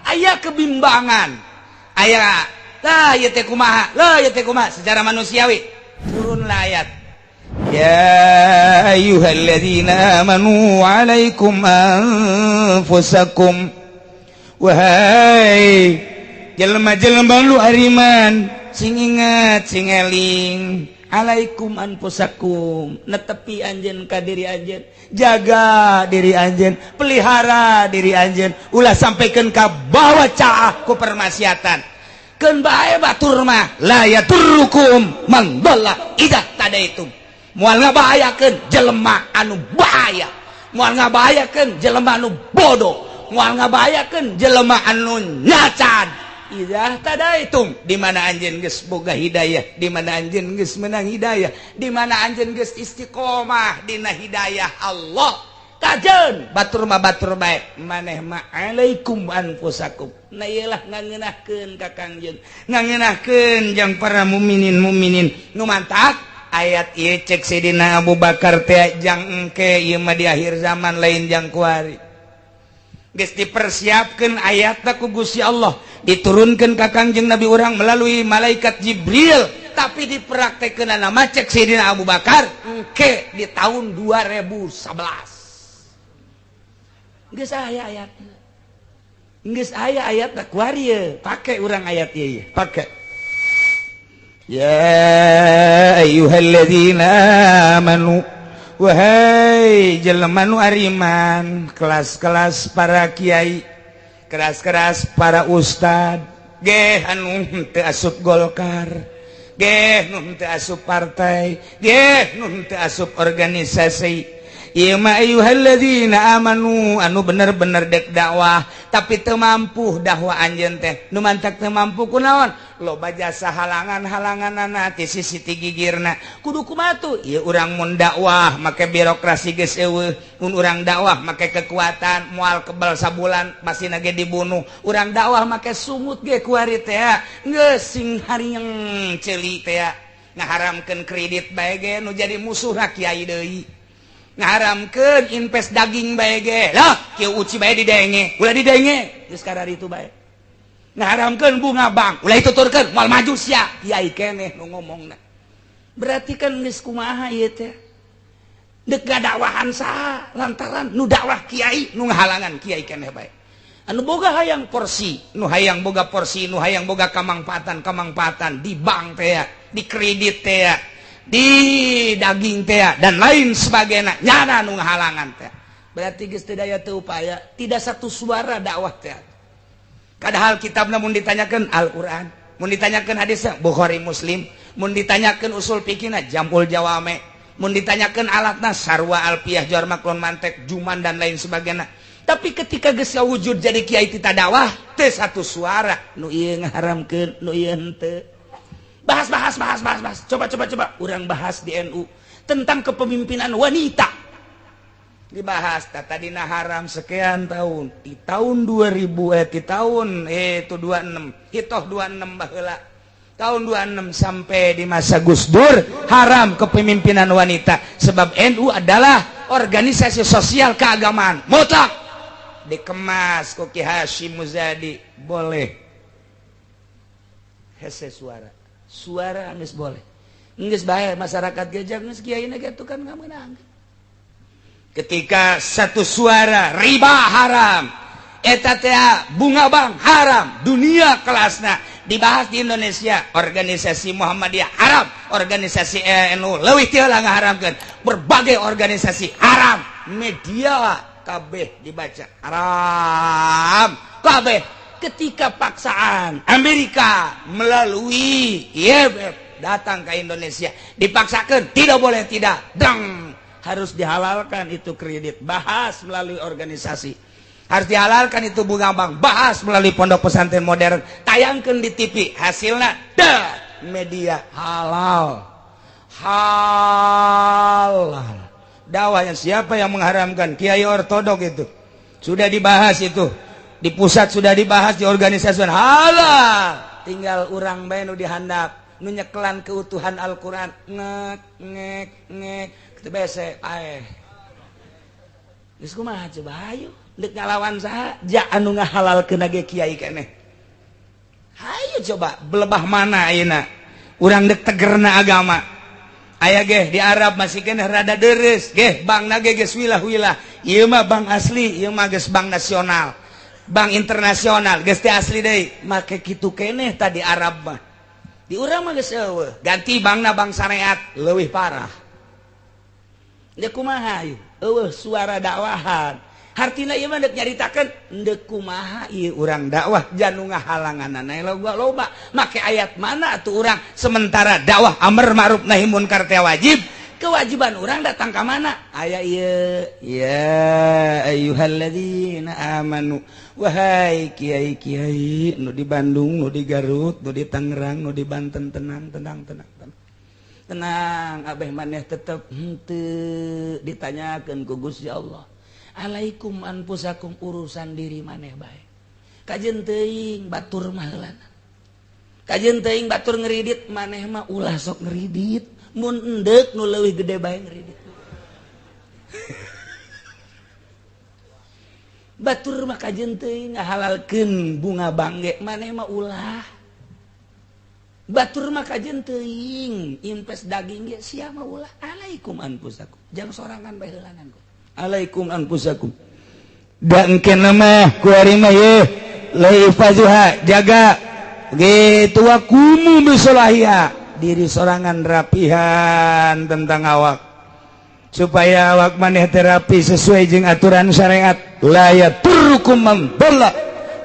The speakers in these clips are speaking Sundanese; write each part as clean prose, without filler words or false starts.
Aya kebimbangan, aya lah ieu teh kumaha lah, ieu teh kumaha secara manusiawi. Turunlah ayat, "Ya ayyuhalladzina amanu alaikum anfusakum." Wahai jelema-jelema nu ariman, sing ingat, sing eling, alaikum anfusakum, netepi anjeun ka diri anjeun, jaga diri anjeun, pelihara diri anjeun, ulah sampaikan ka bawa caah ku permaksiatan. Keun bae batur mah, la yadurrukum man dhalla idza ihtadaitum. Moal ngabahayakeun jelema anu bahaya, moal ngabahayakeun jelema anu bodoh, moal ngabahayakeun jelema anu nyacan, idza ihtadaitum, di mana anjeun geus boga hidayah, di mana anjeun geus menang hidayah, di mana anjeun geus istiqomah dina hidayah Allah. Kajen batur mah, batur bae maneh mah, alaikum anfusakum. Nah, iyalah ngangeunahkeun ka Kangjeng, ngangeunahkeun jang para mukminin mukminin nu mantak ayat ieu cek Sidina Abu Bakar teh jang engke ieu mah di akhir zaman, lain jang kuari. Geus dipersiapkan ayatna ku Gusti Allah, diturunkan ka Kangjeng Nabi urang melalui malaikat Jibril, tapi dipraktekkeun nama cek Sidina Abu Bakar engke di tahun 2011. Geus aya ayat, geus aya ayat kuari ye pake urang ayat ieu pake, "Ya ayyuhalladzina amanu." Wahai jelema nu ariman, kelas-kelas para kiai, keras-keras para ustad, geh anu teu asup Golkar, geh nu teu asup partai, geh nu teu asup organisasi. Ieu mah ayyuhalladzina amanu anu bener-bener dek dakwah tapi teu mampu dakwah anjeun teh. Nu mantak teu mampu kunaon? Loba jasa halangan-halanganana ti sisi ti gigirna. Kudu kumaha tuh? Ieu urang mun dakwah make birokrasi geus eueuh, mun urang dakwah make kekuatan moal kebal, sabulan masih nage dibunuh. Urang dakwah make sungut ge kuari teh geus sing harieng ceuli teh. Ngaharamkeun kredit bae ge nu jadi musuh kiai deui, ngaharamkeun invest daging bae ge lah kieu uci bae didenge, ulah didenge geus kararitu bae. Ngaharamkeun bunga bank, ulah dituturkeun, moal maju sia. Kiai keneh nu ngomongna. Berarti kan geus kumaha ieu teh? Dek dakwahan saha? Lantaran nu dakwah kiai, nu ngahalangan kiai keneh bae. Anu boga hayang porsi, nu hayang boga porsi, nu hayang boga kamangpaatan kamangpaatan di bank teh, di kredit teh, di daging teh, dan lain sebagainya, nyana nu ngahalangan teh. Berarti geus teu daya teu upaya, tidak satu suara dakwah teh. Padahal kitab mun ditanyakan Al-Qur'an, mun ditanyakan hadis Bukhari Muslim, mun ditanyakan usul fikihna Jam'ul Jawame, mun ditanyakan alatna sarwa Alfiah, Jawar Maklun, Mantek, Juman, dan lain sebagainya. Tapi ketika geus wujud jadi kiai tita dakwah teh satu suara, nu ieu ngaharamkeun, nu ieu henteu. Bahas, bahas, bahas, bahas, bahas. Coba, coba, coba urang bahas di NU tentang kepemimpinan wanita. Dibahas tadina haram sekian tahun, di tahun 2000, di tahun itu 26 hitoh 26 baheula, tahun 26 sampai di masa Gus Dur haram kepemimpinan wanita, sebab NU adalah organisasi sosial keagamaan mutlak. Dikemas ku Ki Hasyim Muzadi boleh. Hese suara suara geus boleh, geus bae masyarakat gejang geus kiai ge kan nggak menang. Ketika satu suara riba haram, eta teh bunga bank haram, dunia kelasna dibahas di Indonesia, organisasi Muhammadiyah haram, organisasi NU leuwih ti heula ngaharamkeun, berbagai organisasi haram, media kabeh dibaca haram kabeh. Ketika paksaan Amerika melalui IMF datang ke Indonesia, dipaksakan tidak boleh tidak dang, harus dihalalkan itu kredit, bahas melalui organisasi. Harus dihalalkan itu bunga bank, bahas melalui pondok pesantren modern, tayangkan di TV, hasilnya dah media halal halal. Dakwahnya siapa yang mengharamkan? Kiai ortodok. Itu sudah dibahas, itu di pusat sudah dibahas, di organisasi halal. Tinggal urang bae nu dihandap, nu nyekelan keutuhan Al-Qur'an, ngek ngek ngek kitu bese paeh. Geus kumaha coba? Ayo. Dek ngalawan saha? Ja anu ngahalalkeun ge kiai keneh. Hayu coba belebah mana ayeuna urang dek tegerna agama. Aya geh di Arab masih keneh rada deres geh bankna ge geus wilah-wilah. Ieu mah bank asli, ieu mah geus bank nasional, bank internasional geus teh asli deui. Make kitu keneh tadi Arab mah. Di urang mah geus eueuh. Ganti bankna bank syariat leuwih parah. Deuk kumaha ieu? Eueuh suara dakwahan. Hartina ieu mah deuk nyaritakeun deuk kumaha ieu urang dakwah janu ngahalanganana loba loba. Make ayat mana atuh urang sementara dakwah amar ma'ruf nahi munkar teh wajib. Kewajiban urang datang ka mana? Aya ieu ya ayyuhalladzina amanu, wahai kiai-kiai nu di Bandung, nu di Garut, nu di Tangerang, nu di Banten, tenang tenang tenang tenang. Tenang abeh maneh tetep henteu ditanyakeun ku Gusti Allah. Alaikum anfusakum, urusan diri maneh bae. Kajeun teuing batur mah heulana. Kajeun teuing batur ngeridit, maneh mah ulah sok ngeridit. Mun endek nu leuwih gede bae ngeridit. Batur mah kajeun teuing ngahalalkeun bunga bangge, maneh mah ulah. Batur mah kajeun teuing invest daging ge sia mah ulah. Alaikum anfusakum. Jang sorangan bae heulanan ku. Alaikum anfusakum. Dan kena mah kuari mah ye laifazuha, jaga gitu wakumu bisolahia, diri sorangan rapihan tentang awak supaya awak maneh terapi sesuai jeung aturan syariat. La yaturrukum man dhalla,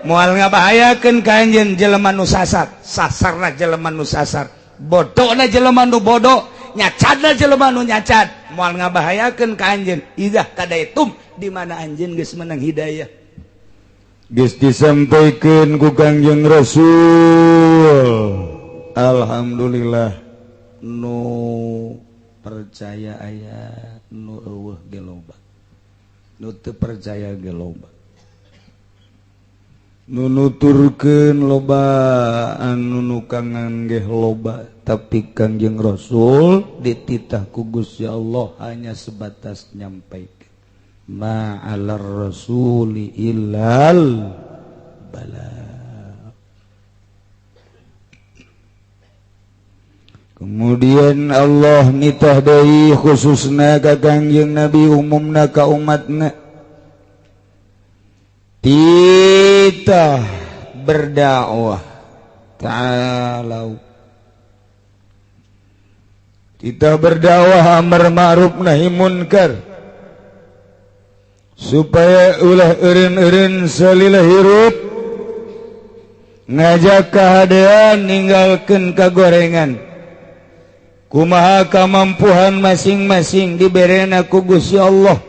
moal ngabahayakeun ka anjeun jelema nu sasar, sasarna jelema nu sasar, bodona jelema nu bodoh, nyacadna jelema nu nyacad, moal ngabahayakeun ka anjeun idzah tadaitum, di mana anjeun geus menang hidayah. Geus disampaikeun ku Kangjeng Rasul. Alhamdulillah nu percaya aya, nu eueuh ge loba, nu teu percaya ge loba, nu nuturkeun loba, anu nukangan ge loba, tapi Kangjeng Rasul dititah ku Gusti Allah hanya sebatas nyampaikan ma'alar rasuli illal bala. Kemudian Allah nitah deui khususna ka Kangjeng Nabi, umumna ka umatna, titah berdakwah ta'alau, titah berdakwah amar ma'ruf nahi munkar supaya ulah eureun-eureun salila hirup ngajak kahadean ninggalkeun kagorengan. Kumaha kamampuhan masing-masing diberena ku Gusti Allah.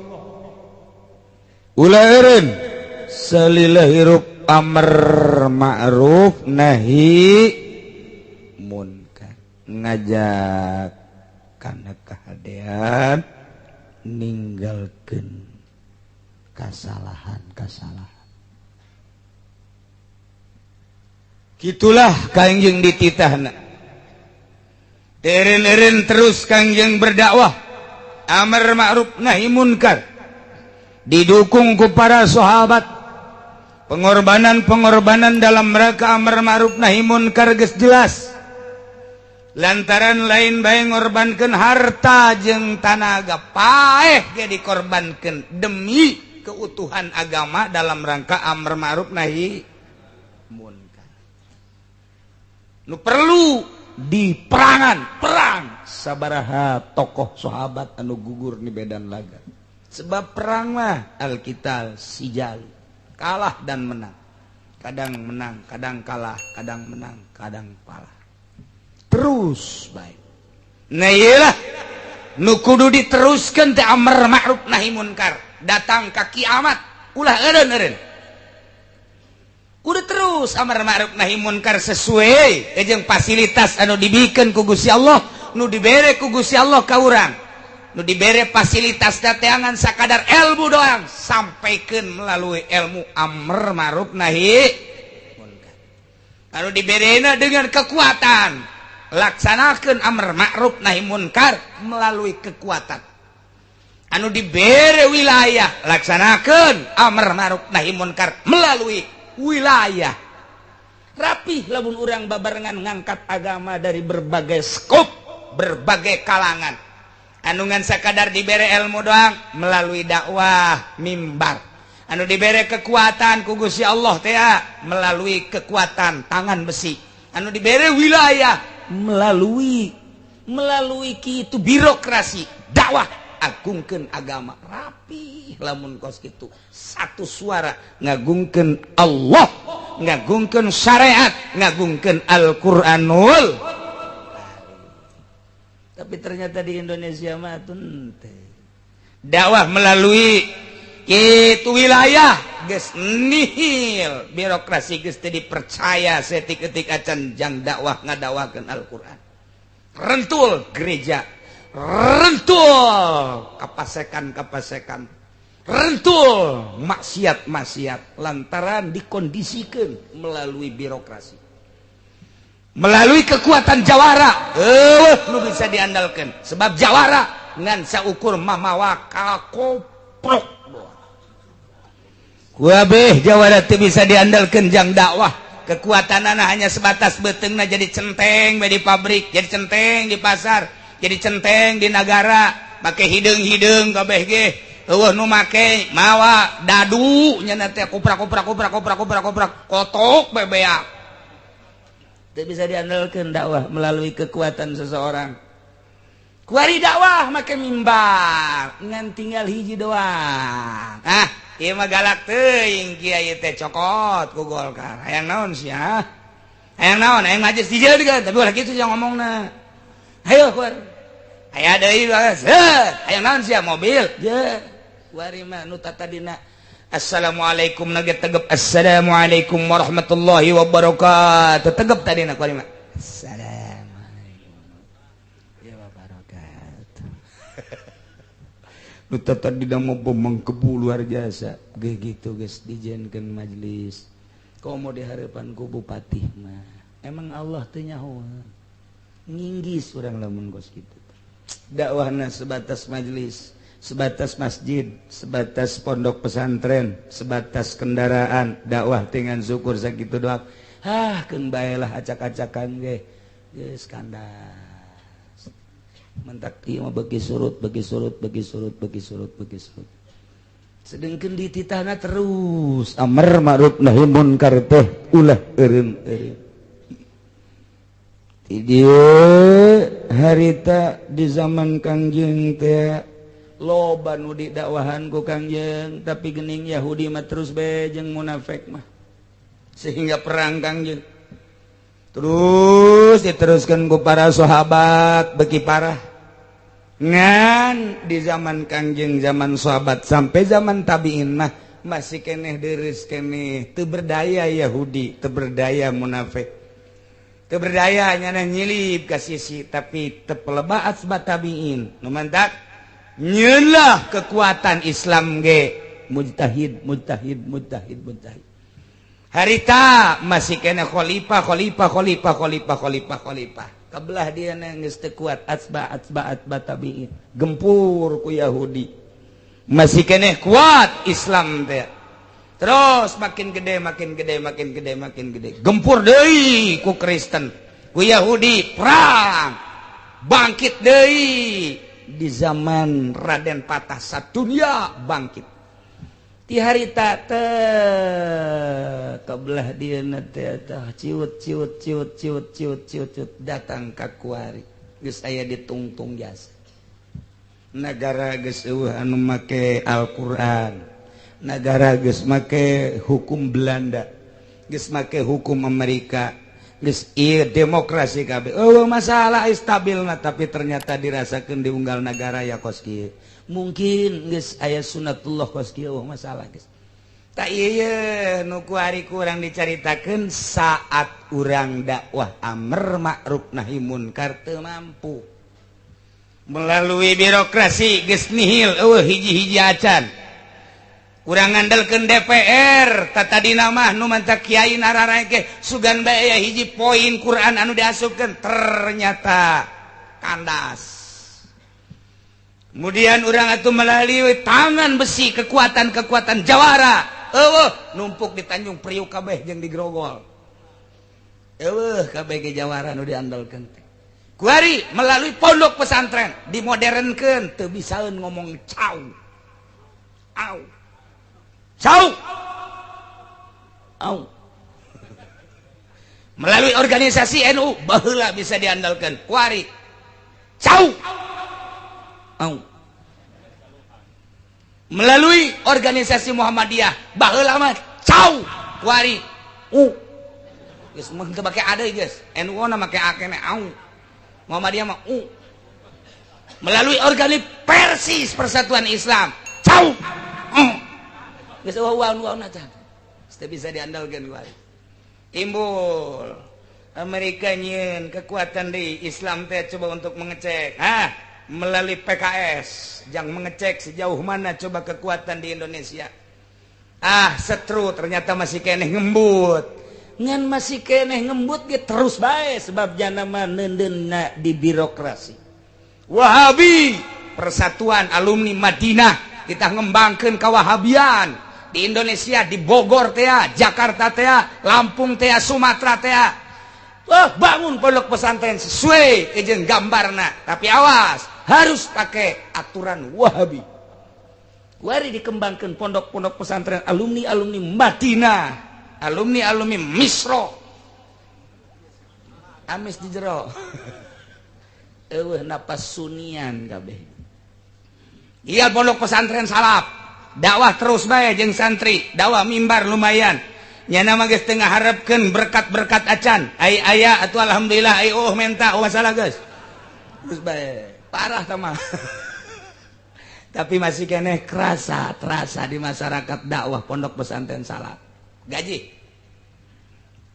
Ulah eureun salila hirup amar ma'ruf nahi munkar, ngajak kana kahadean ninggalkeun kasalahan-kasalahan. Kitulah Kangjeng dititahna. Eureun-eureun terus Kangjeng berdakwah amar ma'ruf nahi munkar, didukung ku para sahabat. Pengorbanan-pengorbanan dalam mereka amar ma'ruf nahi munkar geus jelas. Lantaran lain bae ngorbankeun harta jeung tanaga, paeh ge dikorbankeun demi keutuhan agama dalam rangka amar ma'ruf nahi munkar. Nu perlu di perangan perang sabaraha tokoh sahabat anu gugur di medan laga. Sebab perang mah alkital sijal, kalah dan menang, kadang menang kadang kalah, kadang menang kadang kalah, terus baik. Nah iyalah nu kudu diteruskan teh amar ma'ruf nahi munkar datang ka kiamat, ulah eureun-eureun. Kudu terus amar ma'ruf nahi munkar sesuai jeung fasilitas anu dibikeun ku Gusti Allah, nu dibere ku Gusti Allah ka urang. Nu dibere fasilitas dateangan sakadar ilmu doang, sampaikeun melalui ilmu amar ma'ruf nahi munkar. Anu diberena dengan kekuatan, laksanakeun amar ma'ruf nahi munkar melalui kekuatan. Anu dibere wilayah, laksanakan amar ma'ruf nahi munkar melalui wilayah. Rapih lamun urang babarengan ngangkat agama dari berbagai skop, berbagai kalangan. Anu ngan sakadar dibere ilmu doang, melalui dakwah mimbar. Anu dibere kekuatan ku Gusti Allah teh melalui kekuatan tangan besi. Anu dibere wilayah melalui melalui kitu birokrasi dakwah, agungkeun agama. Rapi lamun kos kitu, satu suara ngagungkeun Allah, ngagungkeun syariat, ngagungkeun Al-Qur'anul. Tapi ternyata di Indonesia mah teu. Dakwah melalui itu wilayah geus nihil, birokrasi geus teu dipercaya saetik-etik acan jang dakwah ngadakwakeun Al-Qur'an. Rentul gereja, rentul kapasekan-kapasekan, rentul maksiat-maksiat, lantaran dikondisikan melalui birokrasi, melalui kekuatan jawara. Lu bisa diandalkan sebab jawara ngan saukur mamawa kakoprok. Kabeh jawara teu bisa diandalkan jang dakwah. Kekuatan anak hanya sebatas beuteungna jadi centeng di pabrik, jadi centeng di pasar, jadi centeng di negara, make hideung-hideung kabeh ge. Euweuh nu make mawa dadu nya teh, koprak koprak koprak koprak koprak koprak, kotok bebea. Teu bisa diandalkan dakwah melalui kekuatan seseorang. Kuari dakwah make mimbar ngan tinggal hiji doang. Ah, ieu mah galak teuing kiai teh, cokot ku Golkar. Hayang naon sia? Hayang naon? Hayang majelis dijieun, tapi ulah kitu yang ngomongna. Ayo keluar. Aya deui, hayang naon sia? Mobil je. Kuari mah nu tadina assalamualaikum nage tegep, assalamualaikum warahmatullahi wabarakatuh tegep tadina, kuari mah assalamualaikum ya wabarakatuh. Nu tadina mau mengkebu luar biasa ge gitu geus dijieunkeun majelis komo di harapan ku bupati mah. Emang Allah teu nyaho nginggis urang lamun kos kitu. Dakwahna sebatas majelis, sebatas masjid, sebatas pondok pesantren, sebatas kendaraan dakwah dengan syukur sakitu doang. Hah, keun bae lah, acak-acakan ge geus kandas. Mentak ieu mah beuki surut, beuki surut, beuki surut, beuki surut, beuki surut. Sedengkeun dititahna terus amar ma'ruf nahi munkar teh ulah eureun-eureun. Dia harita di zaman Kangjeng teh loba nu didakwahan ku Kangjeng, tapi gening Yahudi mah terus be jeung munafik mah, sehingga perang Kangjeng terus diteruskan ku para sahabat beki parah. Ngan di zaman Kangjeng, zaman sahabat, sampai zaman tabiin mah masih keneh deres keneh, teu berdaya Yahudi, teu berdaya munafik, teu berdaya nyana nyilip ka sisi, tapi teu peleba asba tabiin nu mantak nyelah kekuatan Islam ge mujtahid, mujtahid, mujtahid, mujtahid. Harita masih kena khalifah, khalifah, khalifah, khalifah, khalifah, khalifah. Kebelah dia geus teu kuat atsba atsba atsba tabiin, gempur ku Yahudi, masih keneh kuat Islam teh. Terus makin gede, makin gede, makin gede, makin gede, gempur deui ku Kristen, ku Yahudi, perang, bangkit deui di zaman Raden Patah, satunya bangkit ti harita teh. Kebelah dia teh ciut ciut ciut ciut ciut ciut ciut, datang ka kuari geus aya ditungtung jasa negara, geus euweuh anu make Al-Qur'an, negara geus make hukum Belanda, geus make hukum Amerika, geus ieu demokrasi kabeh. Oh, masalah stabil nah, tapi ternyata dirasakeun di unggal negara ya kos kieu. Mungkin geus aya sunatullah kos kieu. Oh, masalah geus tak iya nu kuari kurang dicaritakeun. Saat urang dakwah amar ma'ruf nahi munkar teu mampu melalui birokrasi, geus nihil, euweuh hiji-hiji acan. Kurang ngandalkeun DPR tata dina mah nu mantak kiai nararae sugan bae aya hiji poin Quran anu diasupkeun, ternyata kandas. Kemudian orang itu melalui tangan besi, kekuatan-kekuatan jawara. Eueuh, numpuk di Tanjung Priuk kabeh jeung di Grogol. Eueuh, kabeh ge jawara nu diandalkeun teh. Kuari melalui pondok pesantren dimodernkeun, teu bisaeun ngomong cau. Au. Cau. Au. Melalui organisasi NU baheula bisa diandalkan. Kuari. Cau. Au. Melalui organisasi Muhammadiyah baheula mah cau, kuari u. Geus mah teu make ada geus. NU na make a keneh au. Muhammadiyah mah u. Melalui organi Persis, Persatuan Islam, cau. U. Geus eueuh nu acan. Teu bisa diandalkan kuari. Timbul Amerika nyieun kekuatan di Islam teh, coba untuk mengecek. Ah, melalui PKS yang mengecek sejauh mana coba kekuatan di Indonesia. Ah, setru ternyata masih keneh ngembut. Ngan masih keneh ngembut ge terus bae, sebab jana mah neundeunna di birokrasi. Wahabi, Persatuan Alumni Madinah, kita ngembangkeun kawahabian di Indonesia, di Bogor teh, Jakarta teh, Lampung teh, Sumatera teh. Wah, bangun pondok pesantren sesuai jeung gambarna, tapi awas, harus pakai aturan Wahabi. Wari dikembangkan pondok-pondok pesantren alumni-alumni Madinah, alumni-alumni Misro. Amis di jero. Eueuh napas sunian kabeh. Iya, pondok pesantren salaf, dakwah terus bae jeung santri, dakwah mimbar lumayan. Nyana mah geus teu ngaharepkeun berkat-berkat acan. Ai aya atuh alhamdulillah, ai oh menta, oh masalah geus. Terus bae. Parah tah. Tapi masih keneh kerasa, terasa di masyarakat dakwah pondok pesantren salaf. Gaji.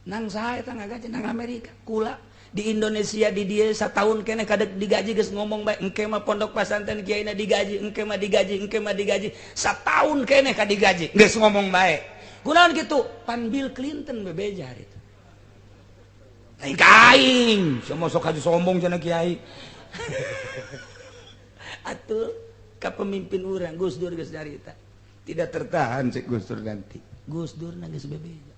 Nang saya tangga gaji nang Amerika, kula di Indonesia di dia setahun keneh kadek digaji geus ngomong bae, engke mah pondok pesantren kiaina digaji, engke mah digaji, engke mah digaji, setahun keneh ka digaji geus ngomong bae. Kunaon kitu? Pan Bill Clinton bebeja itu. Lain ka aing, semua sok haji sombong cenah kiai. Atuh ka pemimpin urang Gus Dur geus nyarita. Tidak tertahan cek Gus Dur nanti. Gus Dur na geus bebeja.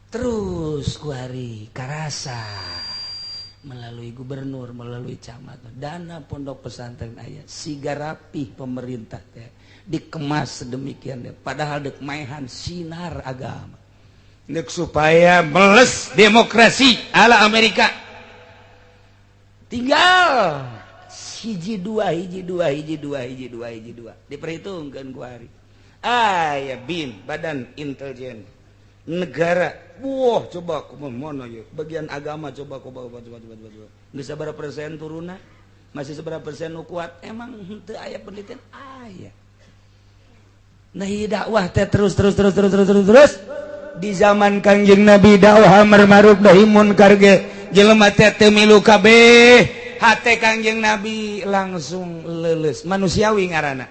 Terus kuari karasa melalui gubernur, melalui camat, dana pondok pesantren aya siga rapih pemerintah teh dikemas sedemikian deh. Padahal dek maehan sinar agama. Dek supaya meles demokrasi ala Amerika. Tinggal hiji dua, hiji dua, hiji dua, hiji dua, hiji dua, diperhitungkan ku hari. Ah ya, BIN, Badan Intelijen Negara. Wah, coba aku mana ya bagian agama, coba aku coba coba coba coba coba. Nggak seberapa persen turunna, masih seberapa persen nu kuat. Emang henteu aya penelitian? Aya. Nah, ieu dakwah teh terus terus terus terus terus terus terus. Di zaman Kangjeng Nabi dakwah amar ma'ruf nahi munkar ge jelema teh teu milu kabeh. Hate Kangjeng Nabi langsung leuleus, manusiawi ngaranna.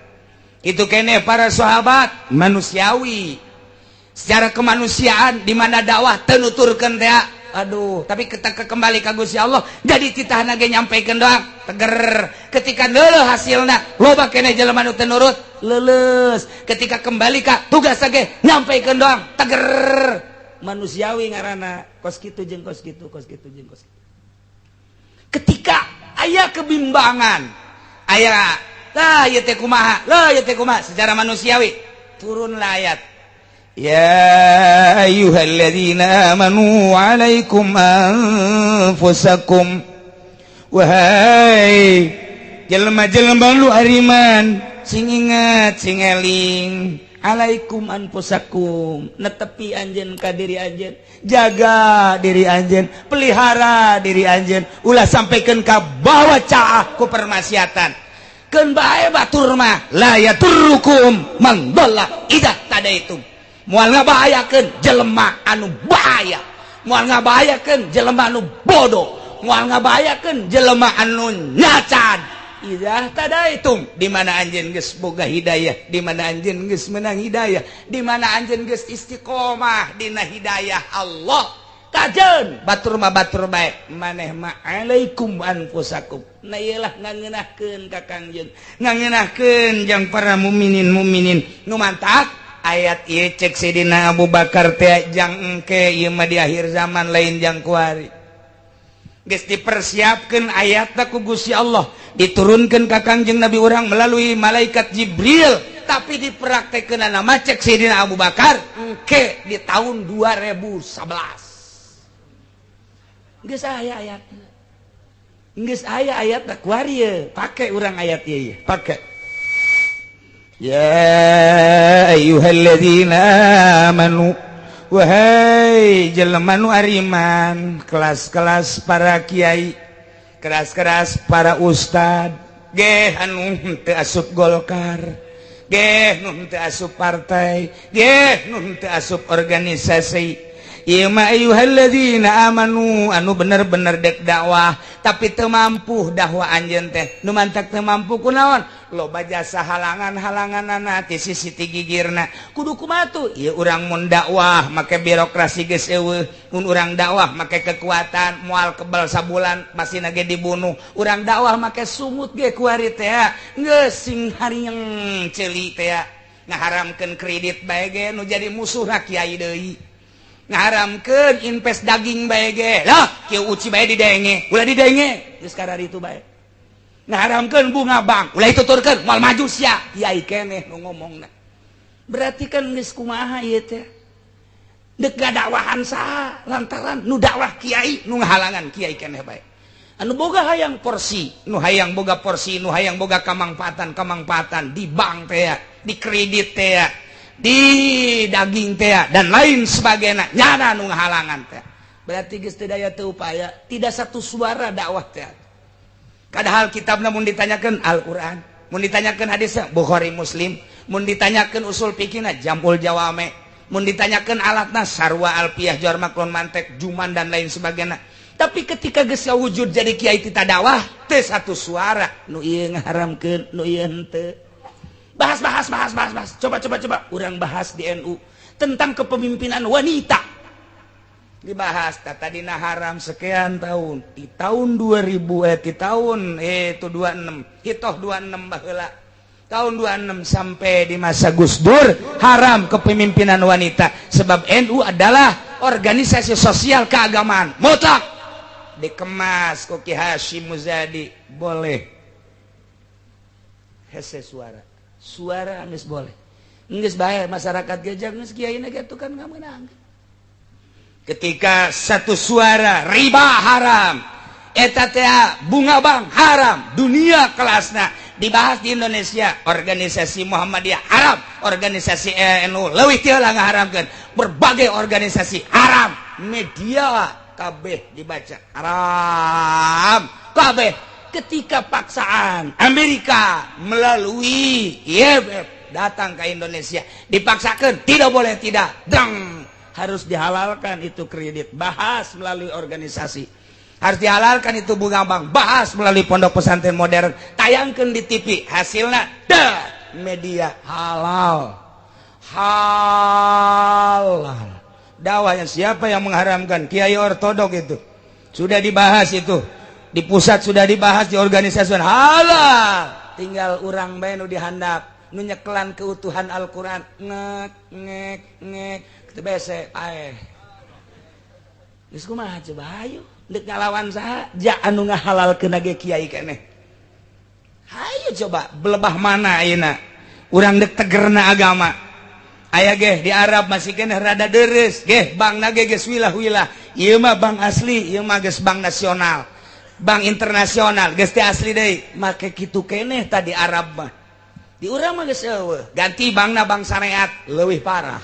Itu kene para sahabat manusiawi secara kemanusiaan, di mana dakwah teu nuturkeun teh, aduh. Tapi kita kembali ka Gusti Allah, jadi titahna ge nyampaikan doang, teger. Ketika leuleus hasilna loba keneh jelema nu teu nurut, leuleus. Ketika kembali ka tugas ge nyampaikan doang, teger. Manusiawi ngaranna, kos kitu jeung kos kitu, kos kitu jeung kos kitu. Ketika aya kebimbangan, aya lah ieu teh kumaha lah, ieu teh kumaha, secara manusiawi turunlah ayat ya ayyuhalladzina amanu alaikum anfusakum. Wahai jelema-jelema lu ariman, sing ingat, sing eling, alaikum anfusakum, netepi anjeun ka diri anjeun, jaga diri anjeun, pelihara diri anjeun, ulah sampaikan ka bawa caah ku permaksiatan. Keun bae batur mah, la yadurrukum man dhalla idza ihtadaitum. Moal ngabahayakeun jelema anu bahaya, moal ngabahayakeun jelema anu bodoh, moal ngabahayakeun jelema anu nyacan. Idza ihtadaitum, di mana anjeun geus boga hidayah, di mana anjeun geus menang hidayah, di mana anjeun geus istiqomah dina hidayah Allah. Kajen batur mah batur bae, maneh mah alaikum anfusakum. Nah iyalah ngangeunahkeun ka Kangjeng, ngangeunahkeun jang para mukminin mukminin nu mantak ayat ieu cek Sidina Abu Bakar teh jang engke ieu mah di akhir zaman, lain jang kuari. Geus dipersiapkeun ayatna ku Gusti Allah, diturunkeun ka Kangjeng Nabi urang melalui malaikat Jibril, tapi dipraktekkeun nama cek Sidina Abu Bakar engke di tahun 2011. Geus aya ayat, geus aya ayat kuari ye. Pake urang ayat ieu, pake. Ya ayyuhalladzina amanu, wahai jelema nu ariman, kelas-kelas para kiai, keras-keras para ustad, geh anu teu asup Golkar, geh nu teu asup partai, geh nu teu asup organisasi. Ieu mah ayyuhalladzina amanu anu bener-bener dek dakwah tapi teu mampu dakwah anjeun teh. Nu mantak teu mampu kunaon? Loba jasa halangan-halanganana ti sisi ti gigirna. Kudu kumaha tuh? Ieu urang mun dakwah make birokrasi geus eueuh, mun urang dakwah make kekuatan moal kebal, sabulan masih ge dibunuh. Urang dakwah make sungut ge kuari teh geus sing harieng ceuli teh. Ngaharamkeun kredit bae ge nu jadi musuh kiai deui, ngaharamkeun invest daging bae ge lah kieu uci bae didenge, ulah didenge geus itu bae. Ngaharamkeun bunga bank, ulah dituturkeun, moal maju sia. Kiai keneh nu ngomongna. Berarti kan geus kumaha ieu teh? Dek dakwahan saha? Lantaran nu dakwah kiai, nu ngahalangan kiai keneh bae, anu boga hayang porsi, nu hayang boga porsi, nu hayang boga kamangpaatan kamangpaatan di bank teh, di kredit teh, di daging teh, dan lain sebagainya. Nyana nu ngahalangan teh. Berarti geus teu daya teu upaya, tidak satu suara dakwah teh. Padahal kitab mun ditanyakan Al-Qur'an, mun ditanyakan hadis Bukhari Muslim, mun ditanyakan usul fikihna Jam'ul Jawame, mun ditanyakan alatna sarwa alfiah, jawar maklon, mantek, juman, dan lain sebagainya. Tapi ketika geus wujud jadi kiai tita dakwah teu satu suara, nu ieu ngaharamkeun, nu ieu henteu. Bahas, bahas, bahas, bahas, bahas. Coba, coba, coba urang bahas di NU tentang kepemimpinan wanita. Dibahas tadina haram sekian tahun, di tahun 2000, di tahun itu 26 hitoh 26 baheula, tahun 26 sampai di masa Gus Dur haram kepemimpinan wanita sebab NU adalah organisasi sosial keagamaan mutlak. Dikemas ku Ki Hasyim Muzadi boleh. Hese suara suara geus boleh, geus bae masyarakat gejang geus kiai gitu kan nggak menang. Ketika satu suara riba haram, eta teh bunga bank haram, dunia kelasna dibahas di Indonesia, organisasi Muhammadiyah haram, organisasi NU leuwih ti heula ngaharamkeun, berbagai organisasi haram, media kabeh dibaca haram kabeh. Ketika paksaan Amerika melalui IMF datang ke Indonesia, dipaksakan tidak boleh tidak dang, harus dihalalkan itu kredit, bahas melalui organisasi. Harus dihalalkan itu bunga bank, bahas melalui pondok pesantren modern, tayangkan di TV, hasilnya dah media halal halal. Dakwahnya siapa yang mengharamkan? Kiai ortodok. Itu sudah dibahas, itu di pusat sudah dibahas, di organisasi halal. Tinggal urang bae nu dihandap, nu nyekelan keutuhan Al-Qur'an, ngek ngek ngek teu bese paeh. Geus kumaha coba? Hayu deuk ngalawan saha? Ja anu ngahalalkeun ge kiai keneh. Hayu coba belebah mana ayeuna urang dek tegerna agama? Aya ge di Arab masih keneh rada deres ge, bank ge geus wilah-wilah. Ieu mah bank asli, ieu mah geus bank nasional, bank internasional, geus teh asli deui. Make kitu keneh tadi Arab mah. Di urang mah geus eueuh, ganti bankna bank syariat leuwih parah.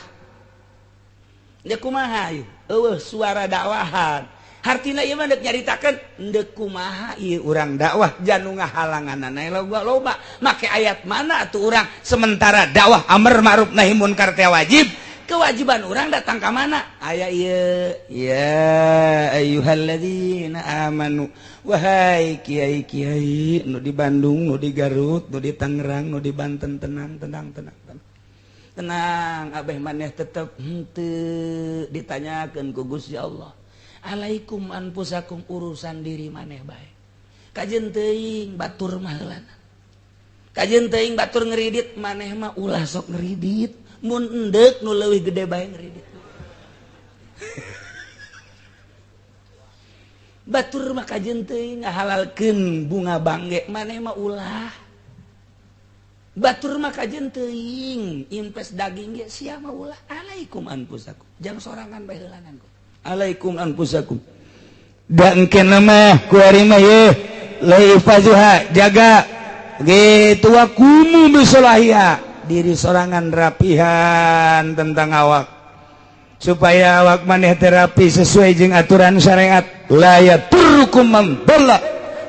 Deuk kumaha ieu? Eueuh suara dakwahan. Hartina ieu mah deuk nyaritakeun deuk kumaha ieu urang dakwah janu ngahalanganana loba loba. Make ayat mana atuh urang? Sementara dakwah amar ma'ruf nahi munkar teh wajib. Kewajiban urang datang ka mana? Aya ieu, ya ayyuhalladzina amanu, wahai kiai-kiai nu di Bandung, nu di Garut, nu di Tangerang, nu di Banten, tenang, tenang, tenang, tenang, tenang. Abeh maneh tetep henteu ditanyakeun ku Gusti Allah. Alaikum anfusakum urusan diri maneh bae. Kajen teuing batur mah heulana. Kajen teuing batur ngeridit maneh mah ulah sok ngeridit. Mun endek nu leuwih gede bae ngeridit. Batur mah kajen teuing ngahalalkeun bunga bangge maneh mah ulah. Batur mah kajen teuing invest daging ge sia mah ulah. Alaikum anfusakum. Jang sorangan bae heulanan ku. Alaikum anfusakum. Da engke mah ku ari mah ye laifazuha jaga gitu wakumu bisolahia. Diri sorangan rapihan tentang awak supaya awak maneh terapi sesuai jeung aturan syariat. La yaturrukum man dhalla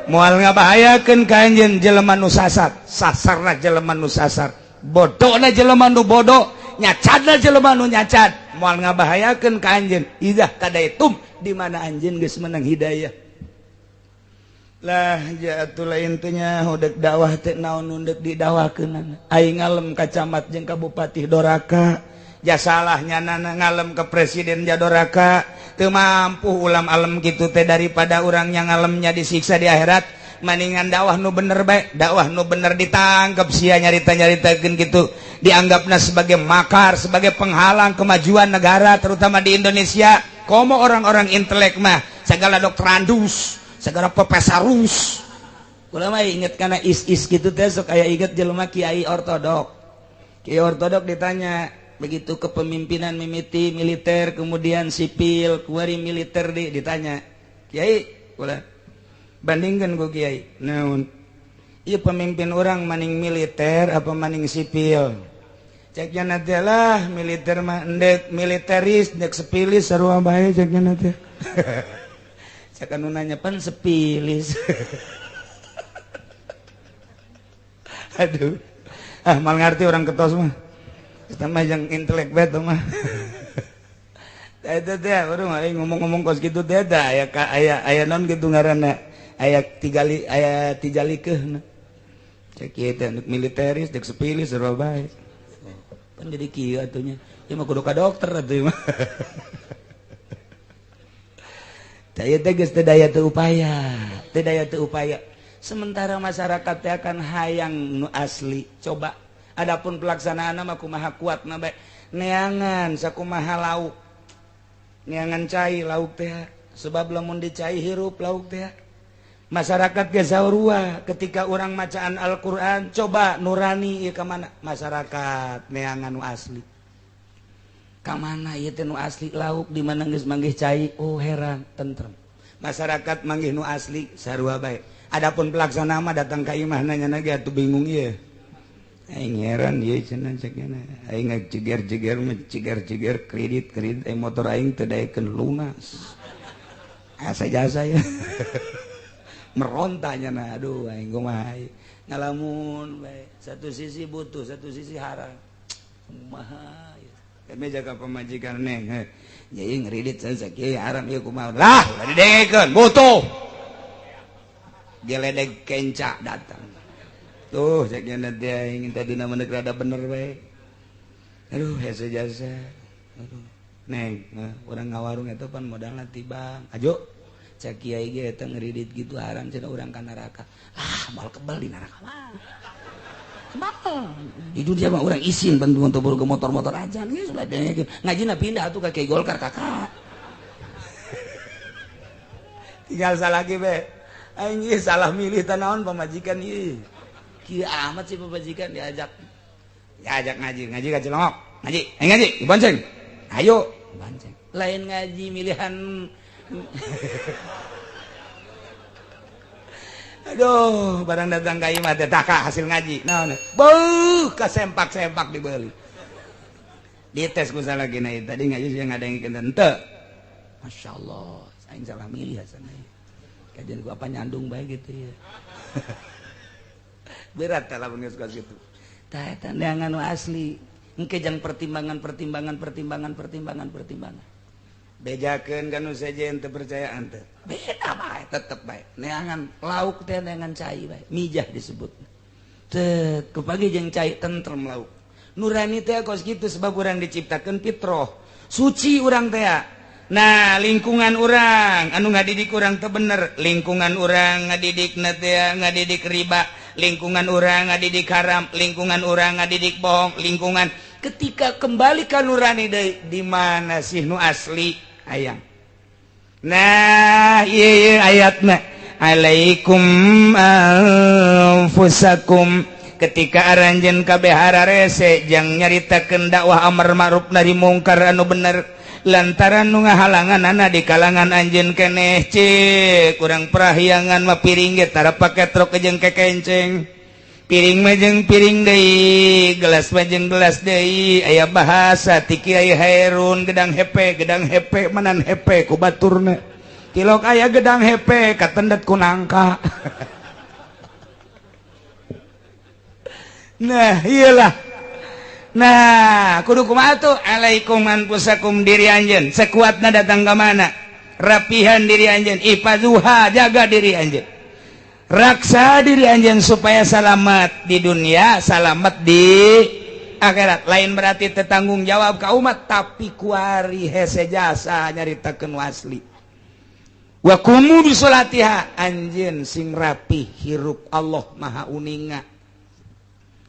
moal ngabahayakeun ka anjeun jelema nu sasar, sasarna jelema nu sasar, bodona jelema nu bodoh, nyacadna jelema nu nyacad, moal ngabahayakeun ka anjeun idzah tadaitum di mana anjeun geus menang hidayah. Lah jatuh intinya udah dakwah teh naon undek didakwakeun aing ngalem ka camat jeung ka bupati doraka ja salahnya nana ngalem ke presiden ja doraka teu mampu ulam alem kitu teh daripada urang yang ngalemnya disiksa di akhirat maningan dakwah nu bener bae dakwah nu bener ditangkep sia nyarita-nyaritakeun kitu dianggapna sebagai makar sebagai penghalang kemajuan negara terutama di Indonesia. Komo orang-orang intelek mah segala doktorandus segala profesorus. Kula mah inget kana is-is gitu teh sok aya inget jelema kiai ortodok. Kiai ortodok ditanya begitu kepemimpinan mimiti militer kemudian sipil kuari militer di ditanya kiai kula bandingkan ku kiai naon ieu pemimpin orang maning militer apa maning sipil ceknya nanti lah militer mah endek militeris endek sepilis sarua bae ceknya nanti. Cek anu nanya pan sepilis. Aduh ah mal ngerti orang ketos mah kita mah yang intelek bet mah. Eta teh urang ngomong-ngomong kos kitu teh da aya aya aya naon kitu ngaranna aya tigali aya tijalikeuhna cek ieu teh militeris dek sepilis sarua bae pan jadi kieu atuh nya ieu mah kudu ka dokter atuh mah. Daya teh geus teu daya teu upaya, teu daya teu upaya. Sementara masyarakat teh akan hayang nu asli. Coba adapun pelaksanaan mah kumaha kuatna bae. Neangan sakumaha lauk. Neangan cai lauk teh sebab lamun dicai hirup lauk teh. Masyarakat ge sarua ketika urang macaan Al-Qur'an coba nurani ieu ka mana? Masyarakat neangan nu asli. Ka mana ieu teh nu asli lauk di mana geus manggih cai oh heran tentrem. Masyarakat manggih nu asli sarua bae. Adapun pelaksana mah datang ka imah nanya ge atuh bingung ieu. Aing heran ieu cenah cek nya. Aing ngajeger-jeger mah jeger-jeger kredit-kredit aing motor aing teu daekeun lunas. Asa jasa ya. Meronta nya na aduh aing kumaha ngalamun bae. Satu sisi butuh, satu sisi haram. Kumaha kami jaga pemajikan neng jadi ngeridit saya kieu haram ieu kumaha lah ulah didengekeun butuh geledeg kenca datang tuh cek nya teh aing tadi na menek rada bener bae aduh hese jasa aduh neng urang ngawarung eta pan modalna ti bank ajo cek kiai ge eta ngeridit gitu haram cenah urang ka neraka ah moal kebal di neraka mah. Di dunia mah orang isin bantu untuk ke motor-motor aja nih sudah ngajina pindah tuh ke Kiai Golkar kakak. Tinggal salah lagi be. Aing salah milih tanaon pamajikan ieu. Kieu amat sih pamajikan diajak. Diajak ngaji, ngaji ka Cilongok. Ngaji, aing ngaji, dibonceng. Ayo, bonceng. Lain ngaji milihan. Aduh, barang datang ka imah teh taka hasil ngaji. Naon? Beuh, kasempak-sempak dibeli. Dites ku salah gina tadi ngaji sih ngadengkeun henteu. Masyaallah, aing salah milih hasana. Kajian ku apa nyandung bae gitu ya. Berat tah lamun geus kos kitu. Tah eta neangan nu asli. Engke jang pertimbangan. Bejakeun ka nu sejen teu percayaan teh. Beda bae tetep bae. Neangan lauk teh neangan cai bae. Mijah disebut. Tet kupagi jeung cai tentrem lauk. Nurani teh kos kitu sebab urang diciptakeun fitrah. Suci urang teh. Nah, lingkungan urang anu ngadidik urang teu bener, lingkungan urang ngadidik teh ngadidik riba, lingkungan urang ngadidik haram, lingkungan urang ngadidik bohong, lingkungan ketika kembali ka nurani deui, di mana sih nu asli hayang. Nah, ieu ieu ayatna alaikum anfusakum. Ketika aranjeun kabeh hararese jang nyaritakeun dakwah amar ma'ruf nahi mungkar anu bener, lantaran nu ngahalangan ana di kalangan anjeun keneh, cek kurang prahyangan mah piring ge tara pake truk jeung kekenceng, piring mah jeung piring deui, gelas mah jeung gelas deui. Aya bahasa ti Kiai Hairun, gedang hepe, gedang hepe manan hepe ku baturna, tilok aya gedang hepe katendet ku nangka. Nah, iyalah. Nah, kudu kumaha tuh? Alaikum anfusakum, diri anjeun. Sekuatna datang ka mana? Rapihan diri anjeun, ifazuha, jaga diri anjeun. Raksa diri anjeun supaya selamat di dunia, selamat di akhirat. Lain berarti tetanggung jawab ka umat, tapi kuari hese jasa nyaritakeun asli. Wa qumu bi sholatiha, anjeun sing rapi hirup, Allah Maha uninga.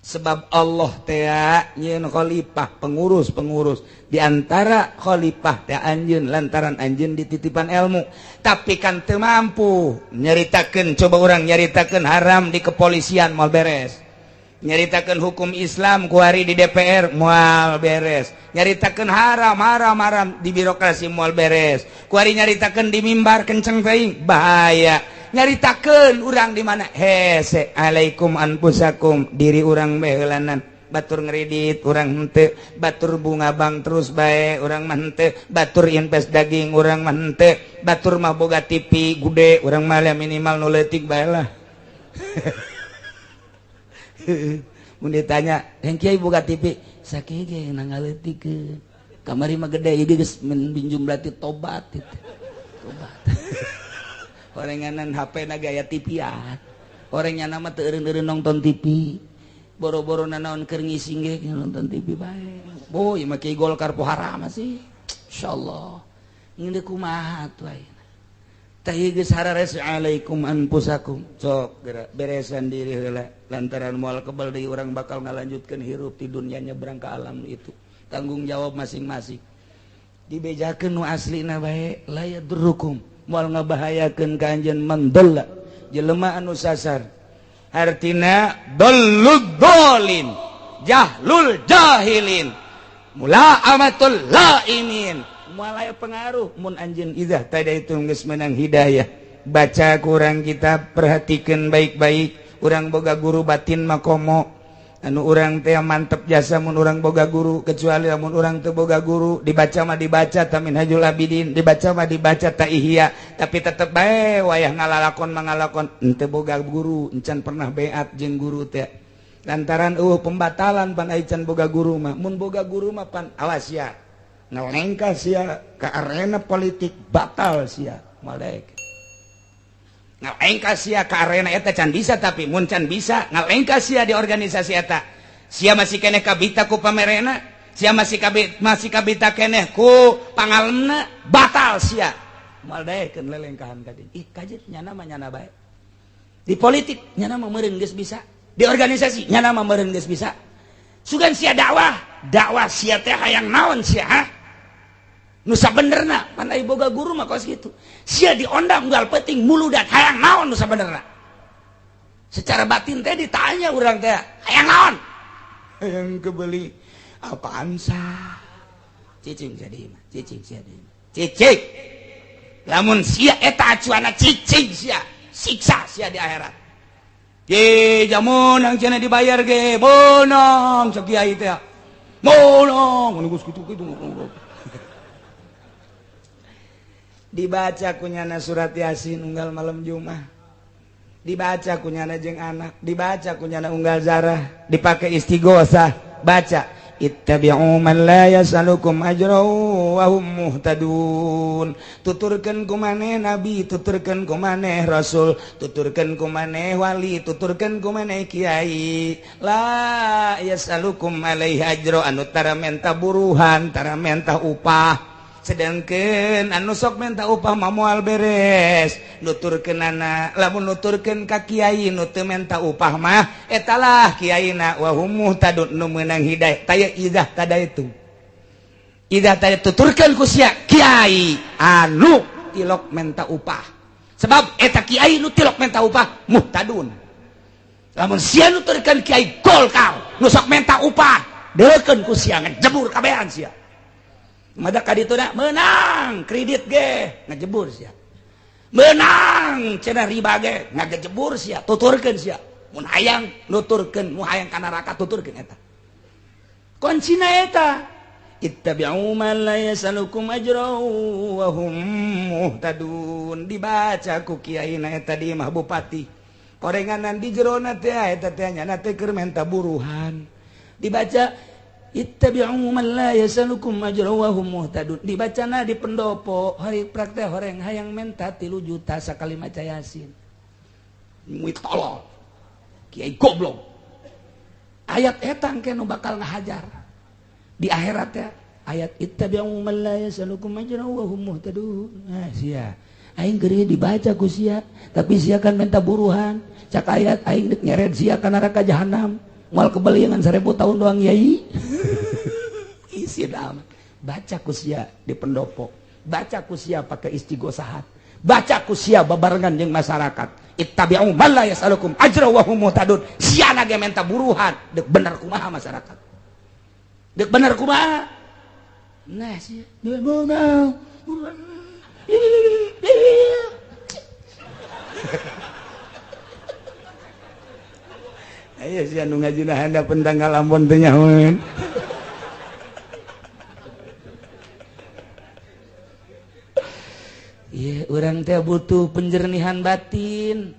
Sebab Allah teh nyieun khalifah, pengurus-pengurus di antara khalifah teh anjeun, lantaran anjeun dititipan ilmu, tapi kan teu mampu nyaritakeun. Coba urang nyaritakeun haram di kepolisian moal beres, nyaritakeun hukum Islam kuari di DPR moal beres, nyaritakeun haram haram haram di birokrasi moal beres, kuari nyaritakeun di mimbar kenceng teuing bahaya. Nyaritakeun urang di mana hese. Alaikum anfusakum, diri urang bae, batur ngredit urang henteu, batur bunga bank terus bae urang mah henteu, batur invest daging urang mah henteu, batur mah boga TV gede urang mah minimal nu leutik bae lah. Mun ditanya, "Yang kiai boga TV?" "Sakieu ge ngaleutikeun. Kamari mah gede, ieu geus minjum berarti tobat itu." Tobat. Orenganan HP na gaya TV-an. Orangnya nama teu eureun-eureun nonton TV. Boro-boro nanaon keur ngising ge nonton TV bae. Boy, ieu mah kiai Golkar poharam sih. Insyaallah. Ngeundeuk kumaha atuh ayeuna. Tah ieu geus harares alaikum anfusakum. Sok geura beresan diri heula, lantaran moal kebal deui urang bakal ngalanjutkeun hirup di dunia nyebrang ke alam itu. Tanggung jawab masing-masing. Dibejakeun nu aslina bae, la yadurrukum, moal ngabahayakeun ka anjeun mandalla, jelema anu sasar, hartina dallud dolin, jahlul jahilin, mula amatul laimin. Moal aya pengaruh mun anjeun idzah tadi itu geus menang hidayah. Baca kurang kita perhatikan baik-baik. Urang boga guru batin makomo anu urang teh mantep jasa mun urang boga guru, kecuali lamun urang teu boga guru, dibaca mah dibaca ta Minhajul Abidin, dibaca mah dibaca ta Ihya, tapi tetep bae wayah ngalalakon mangalakon henteu boga guru, encan pernah beat jeung guru teh, lantaran pembatalan pan ai can boga guru mah. Mun boga guru mah pan awas sia ngalengkah sia ke arena politik, batal sia malek. Ngalengkah sia ke arena eta can bisa, tapi mun can bisa ngalengkah sia di organisasi eta, sia masih keneh kabita ku pamerena, sia masih kabita keneh ku pangalemna, batal sia, moal daekeun lelengkahan ka dieu. Ih, kajet nyana mah nyana bae di politik, nyana mah meureun geus bisa di organisasi, nyana mah meureun geus bisa. Sugan sia dakwah, dakwah sia teh hayang naon sia, ha? Nu sabenerna pan ai boga guru mah kos kitu. Sia diondang unggal peuting muludan hayang naon nu sabenerna. Secara batin teh ditanya urang teh hayang naon? Hayang kebeli apaan sah? Cicing jadi mah, cicing sia deui. Cicing. Lamun sia eta acuana cicing sia, siksa sia di akhirat. Ye jamun cenah dibayar ge, meunang cek kiai teh. Meunang, geus kitu-kitu. Dibaca kunyana surat Yasin unggal malam Jumat, dibaca kunyana jeung anak, dibaca kunyana unggal zarah, dipakai istighosah, baca ittabi'u man la yasalukum ajra wa hum muhtadun. Tuturkeun ku maneh nabi, tuturkeun ku maneh rasul, tuturkeun ku maneh wali, tuturkeun ku maneh kiai, la yasalukum alaihi ajra, anu tara menta buruhan, tara menta upah. Sedangkan anu sok minta upah mah moal beres nuturkeunana. Lamun nuturkeun ka kiai nu teu minta upah mah etalah kiaina wa hum muhtadun nu meunang hidayah. Taya idah tadaitu. Idah tadi tuturkeun ku sia kiai anu tilok minta upah. Sebab eta kiai nu tilok minta upah muhtadun. Lamun sia nuturkeun kiai Golkar nu sok minta upah, deukeun ku sia ngejebur kabehan sia. Mada ka ditu na meunang kredit ge ngejebur sia. Meunang cenah riba ge ngagejebur sia, tuturkeun sia. Mun hayang nuturkeun, mun hayang ka neraka tuturkeun eta. Kuncina eta ittabi'u man la yasalukum ajra wa hum muhtadun. Dibaca ku kiai na eta di imah bupati. Korenganan di jerona teh eta teh nya teh keur menta buruhan. Dibaca ittabi'u man la yasalukum ajra wa hum muhtadun. Dibacana di pendopo hari praktek horeng hayang menta 3 juta sakali maca Yasin. Muit tolol. Kiai goblok. Ayat eta engke nu bakal ngahajar di akhirat ya. Ayat ittabi'u man la yasalukum ajra wa hum muhtadun. Nah sia aing keur dibaca ku sia, tapi sia kan minta buruhan. Cak ayat aing deuk nyeret sia ka neraka jahanam. Moal kebeliangan 1000 tahun doang yai. Isi amat. Baca ku sia di pendopo. Baca ku sia pakai istighosahat. Baca ku sia babarengan jeung masyarakat. Ittabi'u man la yasalukum ajra wa hum muhtadun. Sia ge minta buruhan, deuk bener kumaha masyarakat. Dek bener kumaha? Nah sia, mau. Ayo sia nu ngajina handapeun tanggal Ambon teh nyahoeun. Ieu urang teh butuh penjernihan batin.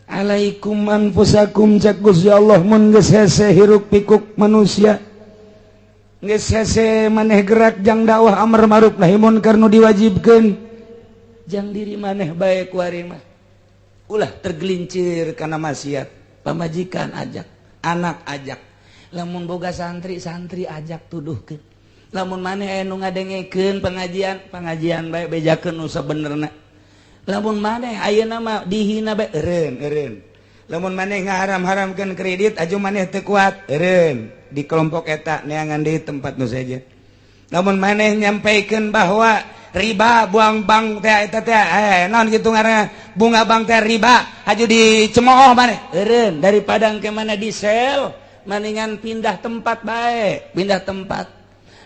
Alaikum anfusakum cak Gusti Allah mun geus hese hiruk pikuk manusia. Geus hese maneh gerak jang dakwah amar ma'ruf nahi munkar nu diwajibkeun. Jang diri maneh bae ku ari mah. Ulah tergelincir kana maksiat. Pamajikan ajak, anak ajak. Lamun boga santri, santri ajak tuduhkeun. Lamun maneh aya nu ngadengekeun pengajian, pengajian bae bejakeun nu sabenerna. Lamun maneh ayeuna mah dihina bae eureun, eureun. Lamun maneh ngaharam-haramkeun kredit aju maneh teu kuat, eureun. Di kelompok eta neangan deui tempat nu sejen. Lamun maneh nyampaikeun bahwa riba buang bank teh eta teh naon kitu ngaranna bunga bank teh riba haju dicemooh maneh eureun daripada engke mana di sel mendingan pindah tempat bae, pindah tempat.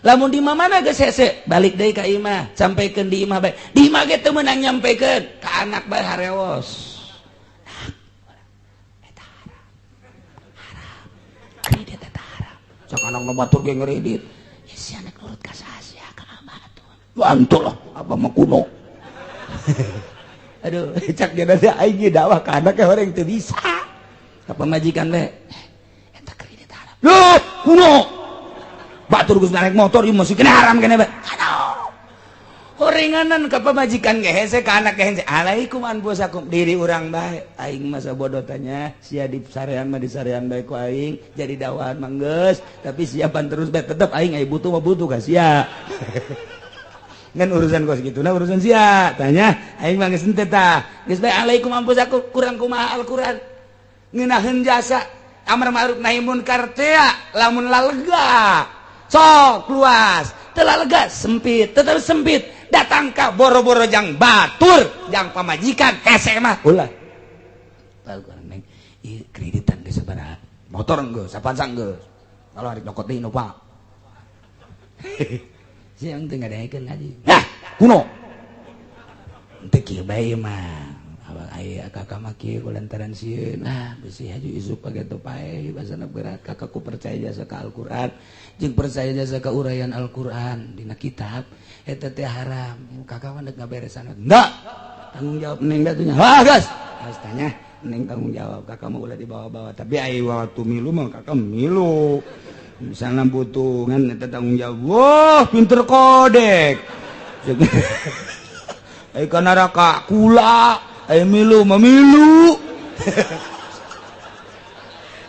Lamun di mana geus hese balik deui ka imah, sampaikeun di imah bae. Di imah ge teu meunang nyampaikeun ka anak bae harewos. Eta haram. Haram. Kredit eta haram. Sok anak nu batur ge ngredit. Ya si anak nurut ka saha sia ka abah atuh. Bantu lah abah mah kuno. Aduh, cak dia teh aing ge dakwah ka anak orang teu bisa. Ka pamajikan bae. Eta kredit haram. Loh, kuno. Batur geus naik motor ieu masih kena haram kene bae. Aduh. Horenganan ka pamajikan ge hese ka anak ge hese. Alaikum anfusakum diri urang bae. Aing masa bodoh tanya, sia di sarean mah di sarean bae ku aing jadi dakwahan mah geus, tapi siapan terus bae tetep aing aya butuh mah butuh ka sia. Ngan urusan kos gitu nah urusan sia tanya aing mah geus henteu tah. Geus bae alaikum anfusakum kurang kumaha Al-Qur'an. Ngeunaheun jasa amar ma'ruf nahi munkar teh lamun lalega. Sok luas, teu lega sempit, tetep sempit. Datang ka boro-boro jang batur, jang pamajikan hese mah ulah. Al-Qur'an neng, ieu kreditan geus sabaraha? Motor geus, Avanza geus. Kalau hari nyokot deui Innova. Siang teu ngadengekeun ngaji. Nah, kuno. Teu kieu bae mah. Abang aya kakak mah kieu kulantaran sieun. Ah, besi haju isuk pageto pae basana berat. Kakakku percaya jasa ka Al-Qur'an, jeung percaya jasa ka uraian Al-Qur'an dina kitab eta teh haram. Kakak mah deuk ngaberesan. Enggak. Tanggung jawab neng da nya. Wah, geus. Geus tanya neng tanggung jawab kakak mah ulah dibawa-bawa. Tapi ai waktu milu mah kakak milu. Misalnya butuh ngan eta tanggung jawab. Wah, pinter kodek. Ai ka neraka kula. Ayo milu, memilu.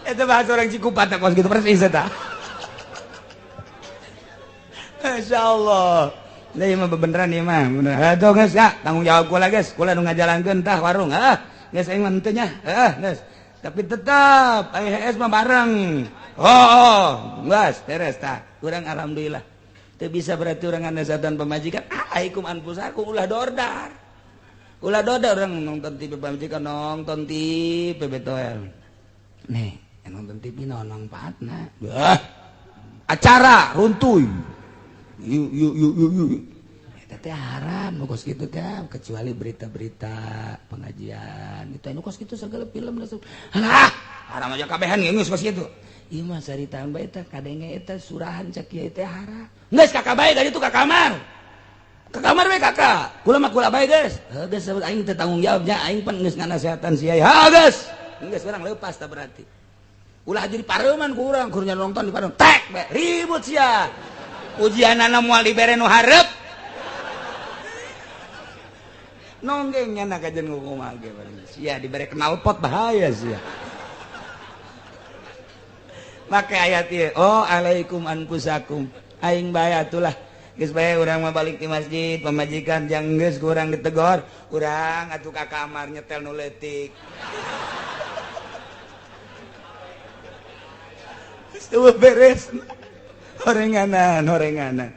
Itu bahasa orang Cikupa tak kos gitu persis eta. Masya Allah. Lah ieu mah bebeneran ieu mah. Aduh geus ya, tanggung jawab kula geus, kula nu ngajalankeun tah warung. Heuh, geus aing mah henteu nya. Heuh, geus. Tapi tetep AHS mah bareng. Oh, geus beres tah. Urang alhamdulillah. Teu bisa berarti urang nganasehatan pamajikan, alaikum anfusakum ulah dordar. Ulah dordar urang nonton TV pamajikan nonton TV betoel. Nih, nonton TV naon mangfaatna? Bah. Acara runtuy. Yuk yuk yuk yuk yuk. Eta teh haram nu kos kitu teh, kecuali berita-berita pengajian itu nu kos kitu segala film langsung. Halah, haram aja kabehan geus kos kitu. Ieu mah saritaan bae teh kadenge eta surahan cak kieu teh haram. Geus kakak bae dari itu ka kamar. Ka kamar we kakak. Kula mah kula bae geus. Heuh geus aing teh tanggung jawabnya aing pan geus nganasehatan sia. Ha geus. Geus urang leupas tah berarti. Ulah jadi pareuman ku urang kur nonton di pareum. Tek bae ribut sia. Ujianana moal dibere nu hareup. Nonggeng nya kajen kumaha ge sia dibere knalpot bahaya sia. Make ayat ieu, oh alaikum anfusakum. Aing bae atulah. Geus bae urang mah balik di masjid, pamajikan jang geus ku urang ditegor, urang atuh ka kamar nyetel nu leutik. Geus beres. Horenganan, horenganan.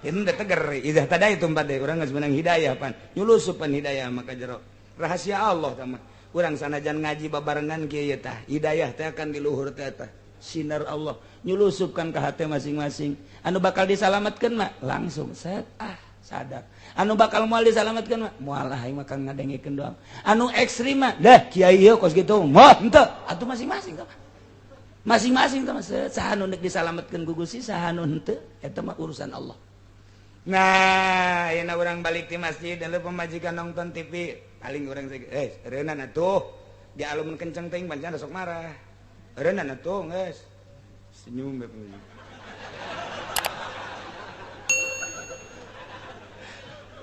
Ini udah teger. Idah tadi itu empat deh. Orang nggak menang hidayah pan. Nyulusupan hidayah maka jero. Rahasia Allah sama. Urang sanajan ngaji babarengan kieu tah. Hidayah teh akan di luhur teh tah. Sinar Allah nyulusupkan ke hati masing-masing. Anu bakal disalamatkeun mah langsung set ah sadar. Anu bakal moal disalamatkeun mah moal aing mah ngadengekeun doang. Anu ekstrim mah dah kiai ieu kos kitu. Moal henteu. Atuh masing-masing tah. Masing-masing tah saha nu deuk disalametkeun ku Gusti saha nu henteu eta mah urusan Allah. Nah, ayeuna urang balik ti masjid dan pamajikan nonton TV, paling urang reunan atuh. Di alumun kenceng teuing pancen sok marah. Reunan atuh geus. Senyum bae pamajikan.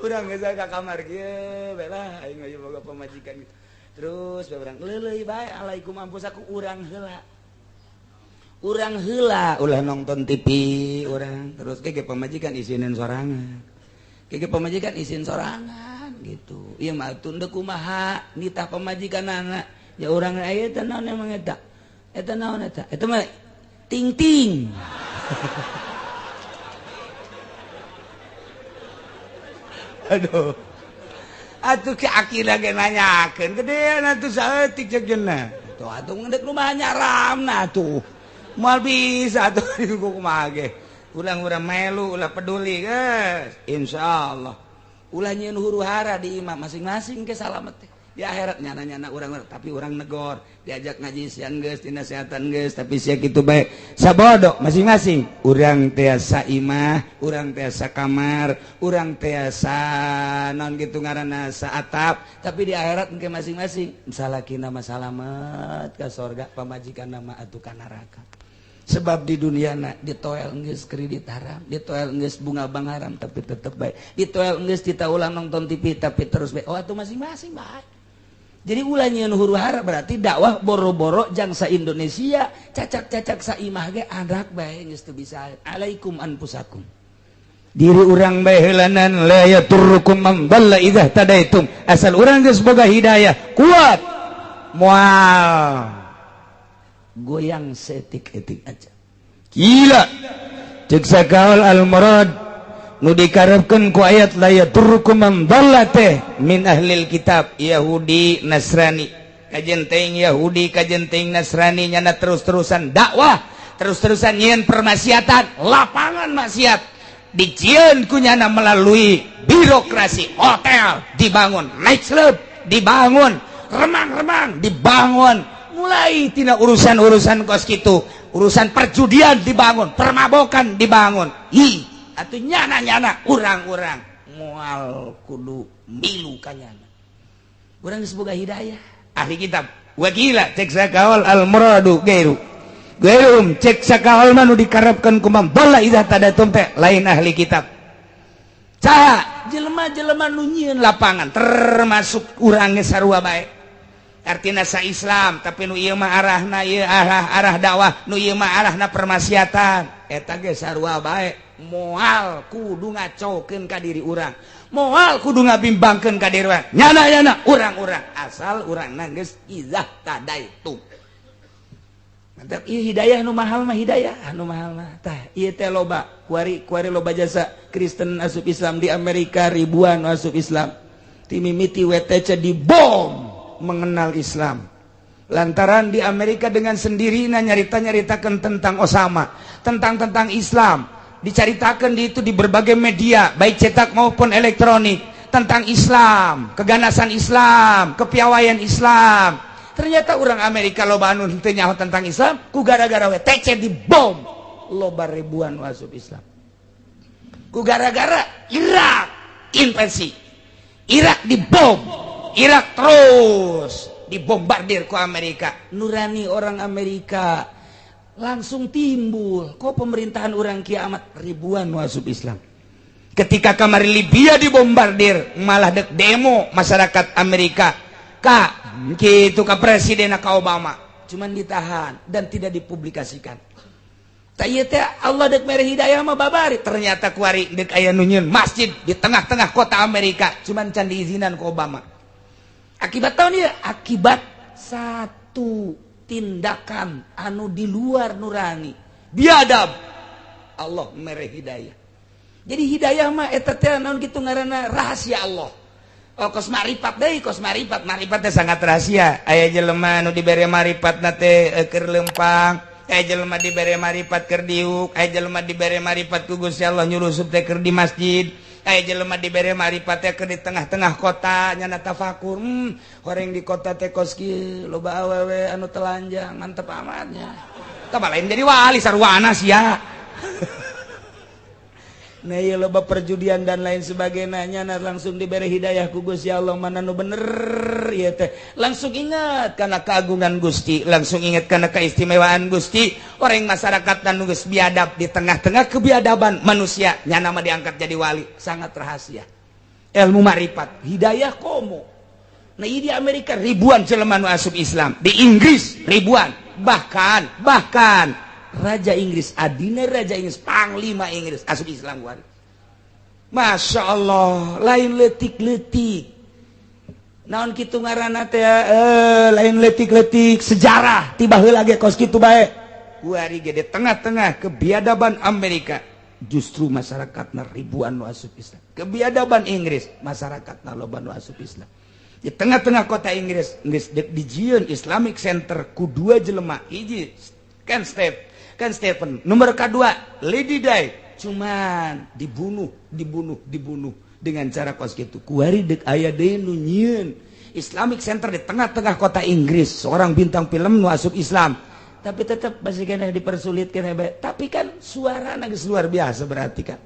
Urang geus ka kamar kieu bae lah aing mah boga pamajikan gitu. Terus bae urang leuleuy bae alaikum anfusakum urang heula. Urang heula ulah nonton TV urang terus kege pamajikan isinin sorangan. Kege pamajikan isin sorangan gitu. Ieu mah teu kumaha nitah pamajikanana. Ya urang aya teh naon emang eta? Eta naon eta? Eta mah ting-ting. Aduh. Atuh ki akila ge nanyakeun gedean atuh saeutik ceuk jeuna. Tuh atuh ngeudek kumaha nyaramna atuh. Moal bisa atuh kumaha ge. Urang-urang melu ulah peduli geus. Insyaallah. Ulah nyieun huru-hara di imah masing-masing ke salamet teh. Di akhirat nyana-nyana urang tapi urang negor, diajak ngaji siang geus, dinasehatan geus, tapi sia kitu bae. Sabodo masing-masing. Urang tiasa imah, urang tiasa kamar, urang tiasa naon kitu ngaranna saatap, tapi di akhirat engke masing-masing salakina mah salamet ka sorga, pamajikanna mah atuh ka neraka. Sebab di dunia na ditoel geus kredit haram, ditoel geus bunga bank haram tapi tetep bae. Ditoel geus tita ulang nonton TV tapi terus bae. Oh atuh masing-masing bae. Jadi ulah nyieun huru-hara berarti dakwah boro-boro jangsa Indonesia, cacak-cacak saimah ge anak bae geus teu bisa. Alaikum anfusakum. Diri urang bae heulanan la yaturrukum man dhalla idza tadaitum. Asal urang geus boga hidayah kuat moal goyang seetik-etik aja. Gila. Cek sakaol al-murad nu dikarepkeun ku ayat la yaturrukum man dhalla teh min ahlil kitab Yahudi Nasrani. Kajen teuing Yahudi kajen teuing Nasrani nyana terus-terusan dakwah, terus-terusan nyieun permaksiatan, lapangan maksiat dijieun ku nyana melalui birokrasi, hotel dibangun, night club dibangun, remang-remang dibangun. Mulai tina urusan-urusan kos kitu, urusan perjudian dibangun, permabokan dibangun. Hi, atuh nyana-nyana urang-urang moal kudu milu ka nyana. Urang geus boga hidayah. Ahli kitab wakila cek sakaol al muradu gairu. Gairum cek sakaol mah nu dikarepkeun ku man dhalla idza tadatum teh lain ahli kitab. Saha jelema-jelema nu nyieun lapangan termasuk urang ge sarua bae. Artina sa Islam tapi nu ieu mah arahna ieu arah dakwah, nu ieu mah arahna permaksiatan. Eta ge sarua bae, moal kudu ngacokeun ka diri urang, moal kudu ngabimbangkeun ka diri urang. Nyana nyana urang-urang asal urang geus izahtadaitum. Mantap, ieu hidayah nu mahal mah, hidayah anu mahal mah. Tah, ieu teh loba kuari kuari loba jasa Kristen asup Islam di Amerika, ribuan asup Islam. Ti mimiti WTC dibom mengenal Islam. Lantaran di Amerika dengan sendirinya nyarita-nyaritakan tentang Osama, tentang tentang Islam, dicaritakan di itu di berbagai media, baik cetak maupun elektronik, tentang Islam, keganasan Islam, kepiawaian Islam. Ternyata orang Amerika loba anu henteu nyaho tentang Islam, ku gara-gara WTC dibom, loba ribuan masuk Islam. Ku gara-gara Irak invasi, Irak dibom, Irak terus dibombardir ku Amerika. Nurani orang Amerika langsung timbul, kok pemerintahan orang kiamat, ribuan masuk Islam. Ketika kamari Libya dibombardir, malah dek demo masyarakat Amerika ka gitu ke presiden, ka Obama, cuman ditahan dan tidak dipublikasikan. Tak teh Allah dek mere hidayah mah babari. Ternyata kuari dek aya nu nyieun masjid di tengah-tengah kota Amerika, cuman can diizinan ku Obama. Akibat tahun ya, akibat satu tindakan anu di luar nurani biadab, Allah mere hidayah. Jadi hidayah mah eta teh naon kitu ngaranna, rahasia Allah. Oh, kos marifat deui, kos marifat, marifat teh sangat rahasia. Aya jelema anu dibere marifat na teh keur lempang, aya jelema dibere marifat keur diuk, aya jelema dibere marifat ku Gusti Allah nyurusup teh keur di masjid, aya jelema dibere marifat teh keur di tengah-tengah kota nyana tafakur, horeng di kota teh kos kieu, loba awewe anu telanjang, mantep amatnya. Tah, lain jadi wali sarwana sia. Nah, ieu loba perjudian dan lain sebagainya, nah, langsung diberi hidayah ku Gusti Allah mana nu bener ieu teh. Langsung ingat karena keagungan Gusti, langsung ingat karena keistimewaan Gusti. Orang masyarakat dan geus biadab, di tengah-tengah kebiadaban manusia nyana mah diangkat jadi wali, sangat rahasia. Ilmu marifat, hidayah komo. Nah, di Amerika ribuan jelema nu asup Islam, di Inggris ribuan, bahkan bahkan Raja Inggris, adina Raja Inggris, Panglima Inggris asup Islam kuari. Masya Allah, lain letik-letik. Naon kitu ngaranna teh, lain letik-letik sejarah tiba heula ge kos kitu bae. Kuari ge di tengah-tengah kebiadaban Amerika justru masyarakatna ribuan nu asup Islam. Kebiadaban Inggris, masyarakatna loba nu asup Islam. Di tengah-tengah kota Inggris geus dijieun Islamic Center ku dua jelema, hiji Ken Step kan Stephen, nomor kedua Lady Di, cuman dibunuh dibunuh dibunuh dengan cara kos gitu. Kuari dek aya deui nu nyieun Islamic Center di tengah-tengah kota Inggris, seorang bintang film nu asup Islam, tapi tetap masih kena dipersulit kena. Tapi kan suara geus luar biasa, berarti kan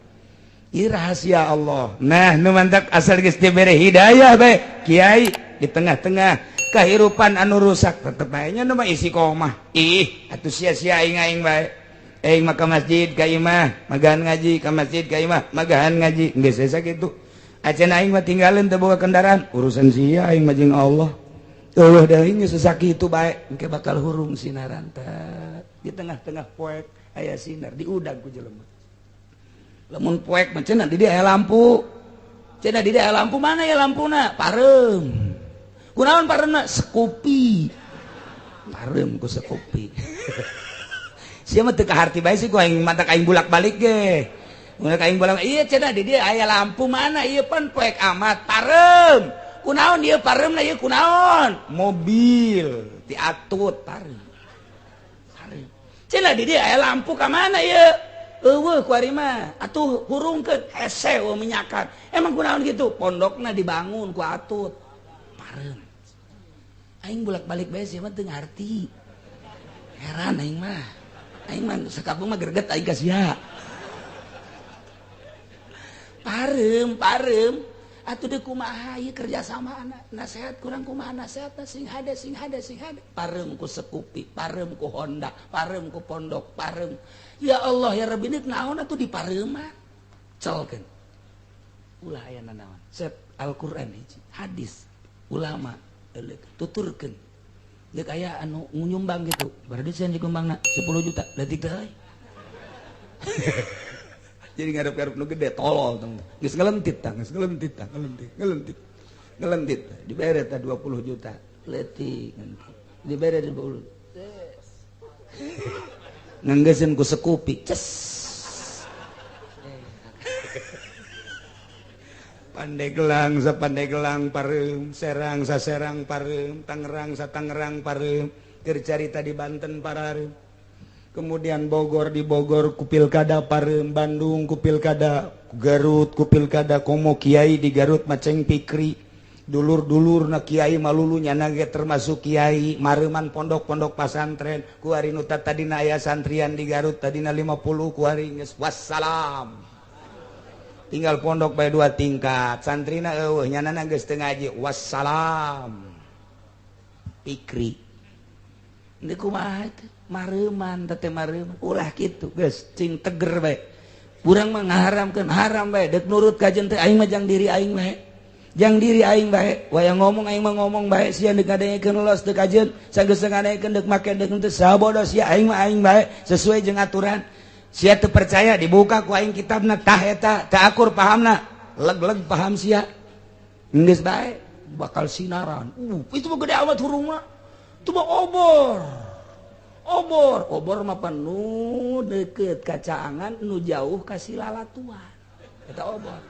ini rahasia Allah. Nah, nu mantak asal geus dibere hidayah bae kiai di tengah-tengah kehidupan anu rusak tetep bae nya nu mah isi komah. Ih atuh, sia-sia aing aing bae. Aing mah ka masjid ka imah magahan ngaji, ka masjid ka imah magahan ngaji, geus asa kitu. Acan aing mah tinggalin teu boga kendaraan, urusan sia, aing mah jeung Allah. Eueuh deui, geus sakitu bae engke bakal hurung sinaran teh. Di tengah-tengah poek aya sinar diudag ku jelema. Lamun poek mah cenah di dieu aya lampu, cenah di dieu aya lampu, mana ya lampuna? Pareum. Kunaon pareumna? Scoopy. Pareum ku Scoopy. Sia mah teu kaharti bae sih ku aing, mantak aing bulak-balik ge. Mun aing bolak, iya cenah di dieu aya lampu, mana ieu? Pan poek amat. Pareum. Kunaon ieu pareumna ieu, kunaon? Mobil diatut pareum. Pareum. Cenah di dieu aya lampu, ka mana ieu? Eueuh ku ari mah. Atuh hurungkeun, hese eueuh minyakan. Emang kunaon kitu? Pondokna dibangun ku atut. Pareum. Aing bolak-balik bae sia mah teu ngarti. Heran aing mah. Aing mah sakampung mah greget aing ka sia. Pareum, pareum. Atuh deui kumaha ieu kerjasama anak nasehat kurang, kumaha nasehatna sing hade, sing hade, sing hade? Pareum ku Scoopy, pareum ku Honda, pareum ku pondok, pareum. Ya Allah ya Rabbi, ini naon atuh di pareuman? Celkeun. Ulah aya nanaon. Set Al-Qur'an hiji, hadis ulama tuturkeun. Deuk aya anu nyumbang gitu. Berarti sia nyumbangna 10 juta, leutik teh. Jadi ngarep-ngarep nu gede tolol tong. Geus ngelentit tah, geus ngelentit tah, ngelentit, ngelentit. Ngelentit dibere tah 20 juta. Leutik dibere 20. Nganggeuskeun ku sekupi. Ces. Pandeglang sa Pandeglang pareum, Serang sa Serang pareum, Tangerang sa Tangerang pareum, keur carita di Banten pareum. Kemudian Bogor di Bogor ku pilkada pareum, Bandung ku pilkada, Garut ku pilkada, komo kiai di Garut maceng pikri. Dulur-dulur na kiai malulu nyana ge termasuk kiai, mareuman pondok-pondok pasantren, ku ari nu tadina aya santrian di Garut tadina 50 ku ari geus wassalam. Tinggal pondok bae 2 tingkat, santrina eueuh nyanana geus teu ngaji, wassalam. Pikri. Deui kumaha teh? Mareuman teh mareuman, ulah kitu geus cing teger bae. Urang mah ngaharamkeun haram bae, deuk nurut ka jeung teh aing mah jang diri aing bae. Jang diri aing bae, wayang ngomong aing mah ngomong bae, sia deuk ngadengekeun los teu kajeun, sageus ngadengekeun deuk make deuk henteu sabodo sia aing mah aing bae sesuai jeung aturan. Sia teu percaya dibuka ku aing kitabna tah eta teu akur pahamna leg-leg paham sia geus bae bakal sinaran. Itu mah gede amat hurungna itu mah obor obor obor mah penuh deket ka caangan nu jauh ka silalatuan eta obor.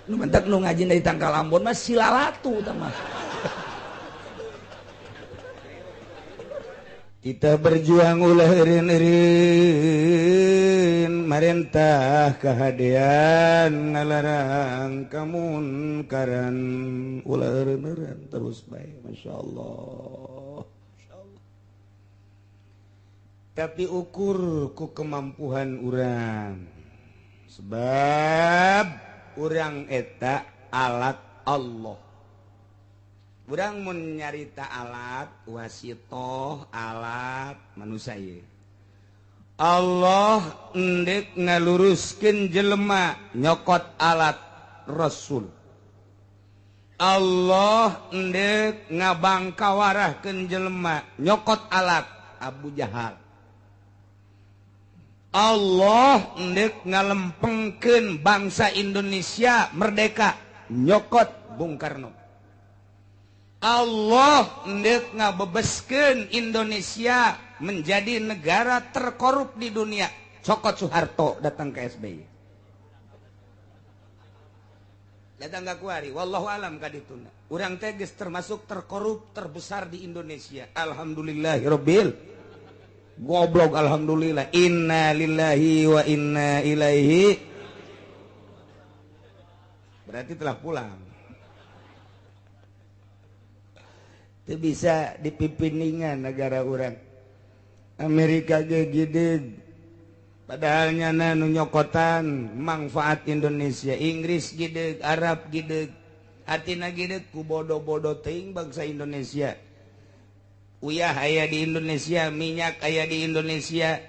Nu mentak nu ngaji dari Tangkal Ambon mah silalatu tah mah. Kita berjuang ulah eureun-eureun marentah kahadean ngalarang kamunkaran ulah eureun-eureun terus bae masyaallah. Masyaallah. Tapi ukur ku kemampuan urang. Sebab urang eta alat Allah. Urang mun nyarita alat wasitoh alat manusia ieu. Allah endek ngaluruskeun jelema nyokot alat Rasul. Allah endek ngabangkawarahkeun jelema nyokot alat Abu Jahal. Allah endek ngalempengkeun bangsa Indonesia merdeka nyokot Bung Karno. Allah ndek ngabebeskeun Indonesia menjadi negara terkorup di dunia. Cokot Soeharto datang ke SBY. Datang ka kuari, wallahu alam kadituna. Urang teh geus termasuk terkorup terbesar di Indonesia. Alhamdulillahirabbil. Goblok alhamdulillah. Inna lillahi wa inna ilaihi. Berarti telah pulang. Itu bisa dipimpiningan negara orang Amerika ge gideg padahal nyana nu nyokotan manfaat Indonesia. Inggris gideg, Arab gideg, atina gideg ku bodoh-bodoh teuing bangsa Indonesia. Uyah aya di Indonesia, minyak aya di Indonesia,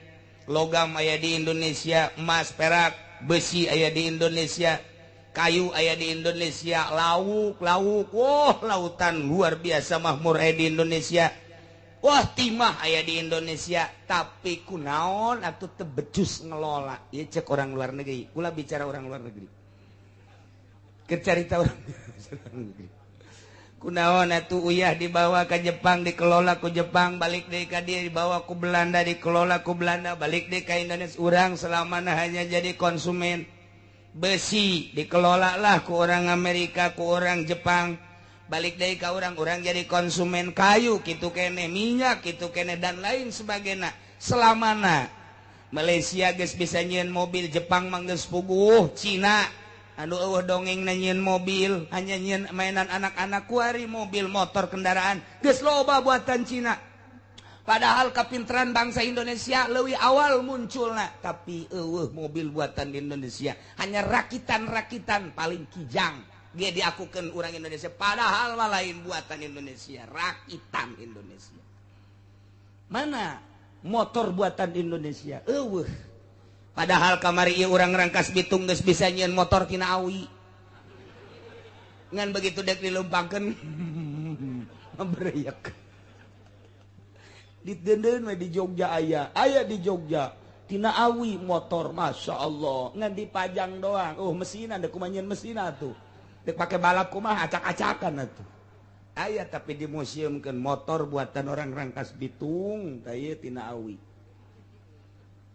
logam aya di Indonesia, emas, perak, besi aya di Indonesia, kayu aya di Indonesia, lauk, lauk, wah lautan luar biasa makmur aya di Indonesia, wah timah aya di Indonesia, tapi kunaon atuh teu becus ngelola. Ieu cek orang luar negeri, kula bicara orang luar negeri. Keur carita orang luar negeri. Kunaon atuh uyah dibawa ke Jepang dikelola ku Jepang, balik deui ka dieu dibawa ku Belanda dikelola ku Belanda, balik deui ka Indonesia. Urang selamana hanya jadi konsumen. Besi dikelola lah ku orang Amerika, ku orang Jepang, balik deui ka urang, urang jadi konsumen. Kayu kitu kene, minyak kitu kene, dan lain sebagainya. Selamana Malaysia geus bisa nyieun mobil, Jepang mah geus puguh, Cina anu eueuh dongeng nyieun mobil, hanya nyieun mainan anak-anak kuari mobil, motor, kendaraan geus loba buatan Cina. Padahal kepintaran bangsa Indonesia leuwih awal munculna, tapi eueuh mobil buatan di Indonesia hanya rakitan-rakitan paling kijang ge diakukeun urang Indonesia, padahal mah lain buatan Indonesia, rakitan Indonesia. Mana motor buatan Indonesia? Eueuh. Padahal kamari ieu urang Rangkas Bitung geus bisa nyieun motor tina awi. Ngan begitu dek dilempangkeun bereyak. Di denden we di Jogja aya, aya di Jogja. Tina awi motor, Masya Allah, ngan dipajang doang. Oh, mesin ada, kumaha nyieun mesin atuh? Dek pake balap kumaha, acak-acakan atuh. Aya, tapi di museumkeun motor buatan orang Rangkas Bitung. Tah, ieu tina awi,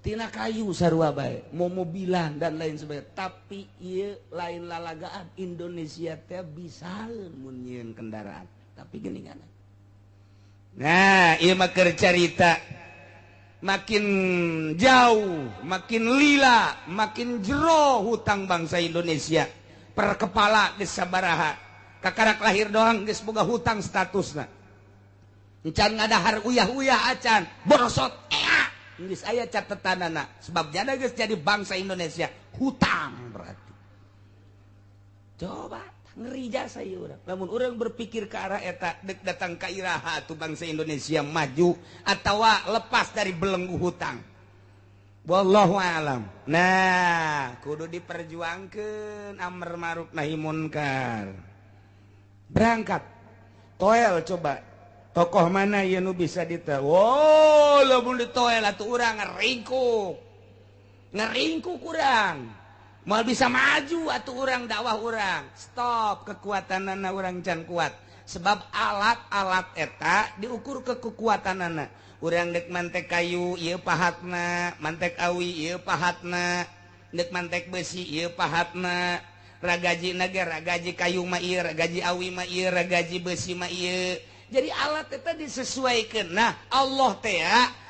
tina kayu sarua bae, momobilan dan lain sebagainya. Tapi ieu lain lalagaan. Indonesia teh bisa mun nyieun kendaraan, tapi geuningan. Nah, ieu mah keur carita. Makin jauh makin lila, makin jero hutang bangsa Indonesia per kepala. Geus sabaraha, kakarak lahir doang geus boga hutang statusna. Encan ngadahar uyah-uyah acan, borosot ea geus aya catetanana, sebab jana geus jadi bangsa Indonesia hutang. Berarti coba ngeri jasa ieu urang. Lamun urang berpikir ke arah eta, dek datang ka iraha tuh bangsa Indonesia maju atau lepas dari belenggu hutang? Wallahu alam. Nah, kudu diperjuangkan amar ma'ruf nahi munkar. Berangkat toel, coba tokoh mana yang nu bisa dita. Wow, lamun ditoel atuh urang ngeringkuk, ngeringkuk kurang mau bisa maju atau orang dakwah orang stop. Kekuatan anak orang can kuat, sebab alat-alat eta diukur ke kekuatan anak orang. Dek mantek kayu ieu pahatna, mantek awi ieu pahatna, dek mantek besi ieu pahatna, ragaji naga, ragaji kayu mah ieu, ragaji awi mah ieu, ragaji besi mah ieu. Jadi alat eta disesuaikan. Nah, Allah teh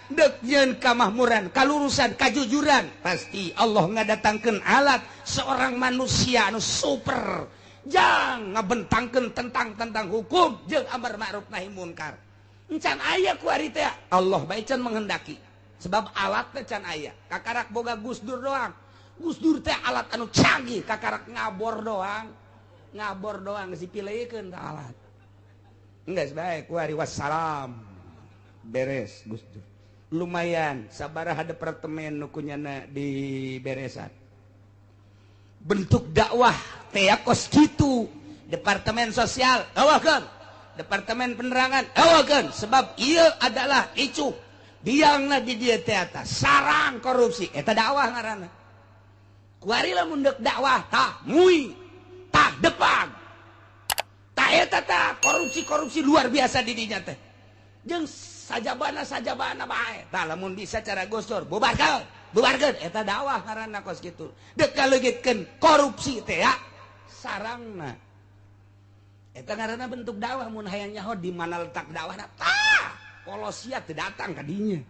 dek nyeun kamakmuran, kalurusan, kajujuran, pasti Allah ngadatangkeun alat seorang manusia anu super jang ngabentangkeun tentang tentang hukum jeung amar ma'ruf nahi munkar. Encan aya kuari teh, Allah bae can menghendaki, sebab alatnya can aya. Kakarak boga Gus Dur doang. Gus Dur teh alat anu canggih, kakarak ngabor doang, ngabor doang geus dipilihkeun alat. Enggak baik kuari, wassalam, beres. Gus Dur lumayan sabaraha departemen nu kunyana di beresan. Bentuk dakwah teh kos kitu. Departemen sosial awakeun, departemen penerangan awakeun, sebab ieu adalah icu biangna di dieu teh atas sarang korupsi. Eta dakwah ngaranna. Kuari lamun deuk dakwah, tah mui, tah depan, tah eta tah korupsi-korupsi luar biasa di dinya teh, jeung sajabana sajabana bae. Tah, lamun bisa cara Gus Dur, bubarkeun, bubarkeun. Eta dakwah ngaranna kos kitu, deuk kaleungitkeun korupsi teh ya sarangna. Eta ngaranna bentuk dakwah. Mun hayang nyaho di mana letak dakwahna, tah polosia teu datang ka dinya.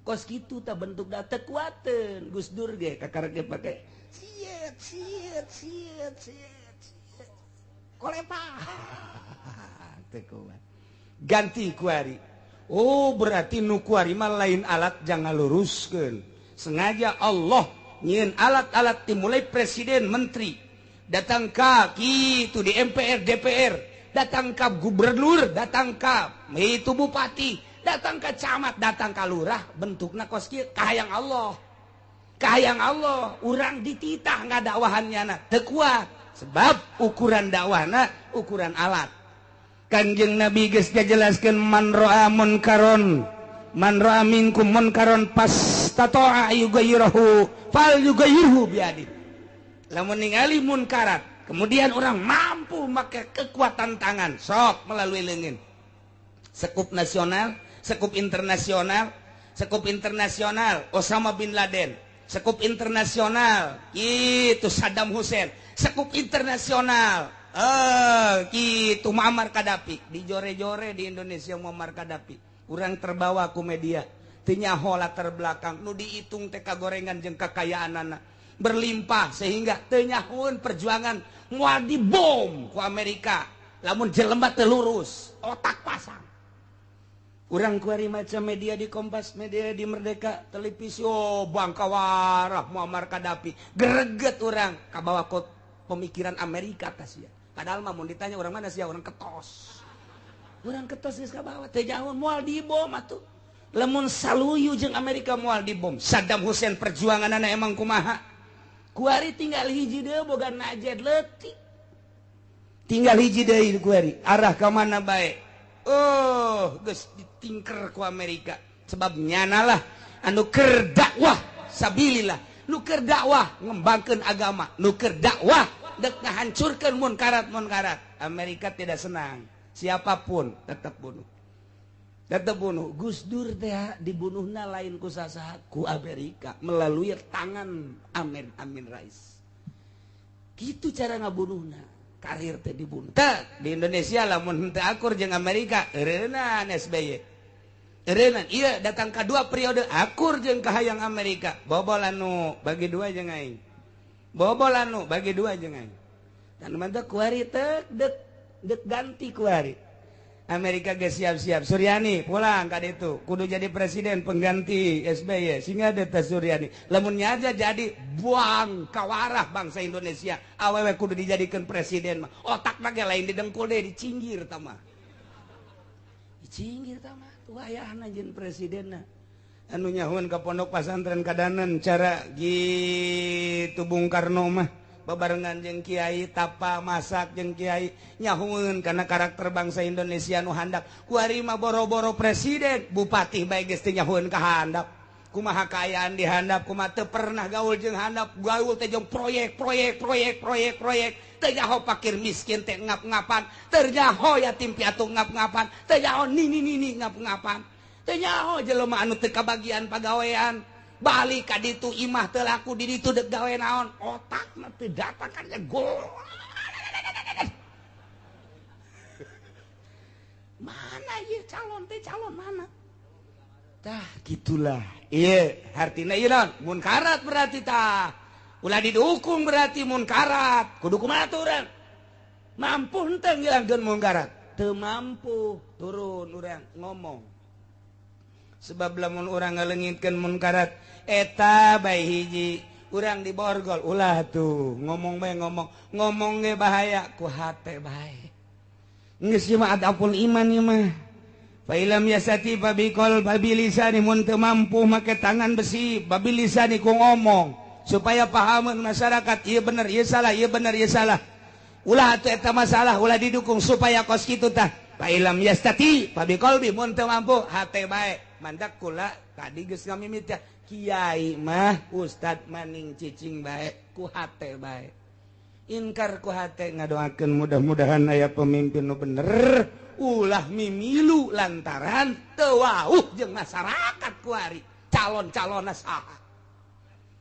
Kos kitu tah bentuk dakwah. Teu kuateun Gus Dur ge, kakarek ge pake siet siet siet siet siet kolepa, teu kuat. Ganti kuari. Oh, berarti nu kuari mah lain alat jangan luruskeun. Sengaja Allah nyieun alat-alat, dimulai presiden, menteri, datang ka kitu di MPR, DPR, datang ka gubernur, datang ka itu bupati, datang ke camat, datang ka lurah, bentukna kos kieu. Kahayang Allah, kahayang Allah urang dititah ngadakwahannya na teu kuat, sebab ukuran dakwahna ukuran alat. Kanjeng Nabi geus ngajelaskeun, man ra'a munkaron, man ra'a minkum munkaron fastata'a yughayyirahu fal yughayyirhu biyadi. Lamun ningali munkarat, kemudian orang mampu make kekuatan tangan, sok melalui leungeun. Sekup nasional, sekup internasional. Sekup internasional Osama bin Laden, sekup internasional itu Saddam Hussein, sekup internasional gitu Muammar Gaddafi. Dijore-jore di Indonesia Muammar Gaddafi, kurang terbawa ku media, teu nyaho latar belakang. Nu dihitung teh gorengan jeung kekayaan anak berlimpah, sehingga teu nyahoeun perjuangan moal dibom ku Amerika lamun jelema teu lurus otak pasang. Urang kuari macam media di Kompas, media di Merdeka, televisi, oh, bangkawarah Muammar Gaddafi, greget urang kabawa kot pemikiran Amerika tas ya. Padahal mah mun ditanya orang mana sih, orang ketos. Orang ketos geus kabawa, teu jauh moal dibom atuh. Lamun saluyu jeung Amerika moal dibom. Saddam Hussein perjuanganna emang kumaha? Kuari tinggal hiji deui, boga najet leutik. Tinggal hiji deui kuari, arah ka mana bae. Oh, geus ditingker ku Amerika. Sebab nyana lah Anu keur dakwah sabilillah, nu keur dakwah ngembangkeun agama, nu keur dakwah dek ngahancurkeun munkarat-munkarat. Amerika tidak senang, siapapun tetap bunuh. Tetap bunuh. Gus Dur teh dibunuhna lain ku sasaha, ku Amerika melalui tangan Amin Amin Rais. Gitu cara ngabunuhna. Karir teh dibunuh. Teh di Indonesia lamun henteu akur jeung Amerika, eureunnan SBY. Eureunnan ieu datang ka dua periode akur jeung kahayang Amerika. Bobol anu bagi dua jeung aing. Bobol anu bagi dua jeung aing. Dan mantap kuari teh dek dek ganti kuari. Amerika geus siap-siap Suryani pulang ka ditu kudu jadi presiden pengganti SBY sehingga ada Suryani lamunnya aja jadi buang kawarah bangsa Indonesia awewe kudu dijadikan presiden mah otak mah lain didengkul deh dicinggir tama dicinggir tama tuh ayahna jeung presidenna anu nyahuan ka pondok pasantren kadanan cara gitu Bung Karno mah babarengan jeung kiai tapa masak jeung kiai nyahueun kana karakter bangsa Indonesia nu handap kuari mah boro-boro presiden bupati bae geus teu nyahueun ka handap kumaha kaayaan di handap kumaha teu pernah gaul jeung handap gaul teh jeung proyek proyek proyek proyek proyek teu nyaho pakir miskin teh ngap-ngapan teu nyaho yatim piatu ngap-ngapan teu nyaho nini nini ngap-ngapan teu nyaho jelema anu teu kabagian pagawean balik ka ditu imah teu laku di ditu dek gawe naon otak mah teu datang kan gol mana ieu calon teh calon mana tah gitulah ieu hartina ieu naon munkarat berarti tah ulah didukung berarti munkarat kudu kumaha urang mampu henteu ngilangkeun munkarat teu mampu turun urang ngomong sebab lamun urang ngalengitkeun munkarat eta bae hiji urang diborgol ulah tuh ngomong bae ngomong ngomong ge bahaya ku hate bae geus ieu mah adapun iman ieu mah fa ilam yasati babiqol babilisani mun teu mampu make tangan besi babilisani ku ngomong supaya pahameun masyarakat ieu bener ieu salah ieu bener ieu salah ulah atuh eta masalah ulah didukung supaya kos kitu tah fa ilam yastati babiqolbi mun teu mampu hate bae mandak kula tadi geus ngamimit ya kiai mah ustad maning cicing bae ku hate bae inkar ku hate ngadoakeun mudah-mudahan aya pemimpin nu bener ulah mimilu lantaran teu wauh jeung masyarakat kuari calon-calonna saha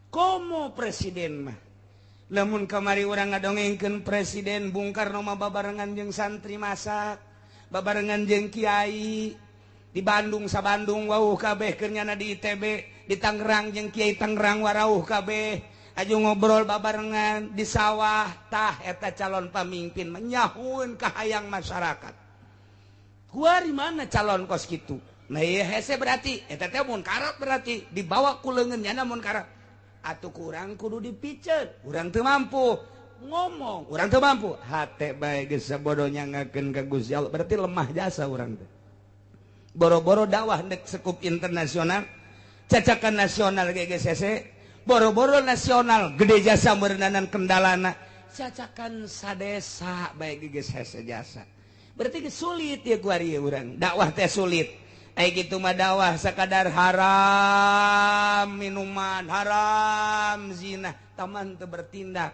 komo presiden mah lamun kamari urang ngadongengkeun presiden Bung Karno mah babarengan jeung santri masak babarengan jeung kiai di Bandung sa Bandung wauh kabeh keur nyana di ITB di Tangerang jeung Kiai Tangerang warauh kabeh aju ngobrol babarengan di sawah tah eta calon pamimpin menyahueun kahayang masyarakat kuari mana calon kos kitu nah ieu hese berarti eta teh munkarat berarti dibawa ku leungeun nyana munkarat atuh kurang kudu dipiceun urang teu mampu ngomong urang teu mampu hate bae geus sabodo nyangakeun ka Gusti Allah berarti lemah jasa urang teh boro-boro dakwah nek sekup internasional cacakan nasional GGCC boro-boro nasional gede jasa meureunanan kendalana cacakan sadesa bae GGCC jasa berarti sulit ya kuari urang dakwah teh sulit ai kitu mah dakwah sakadar haram minuman haram zina taman teu bertindak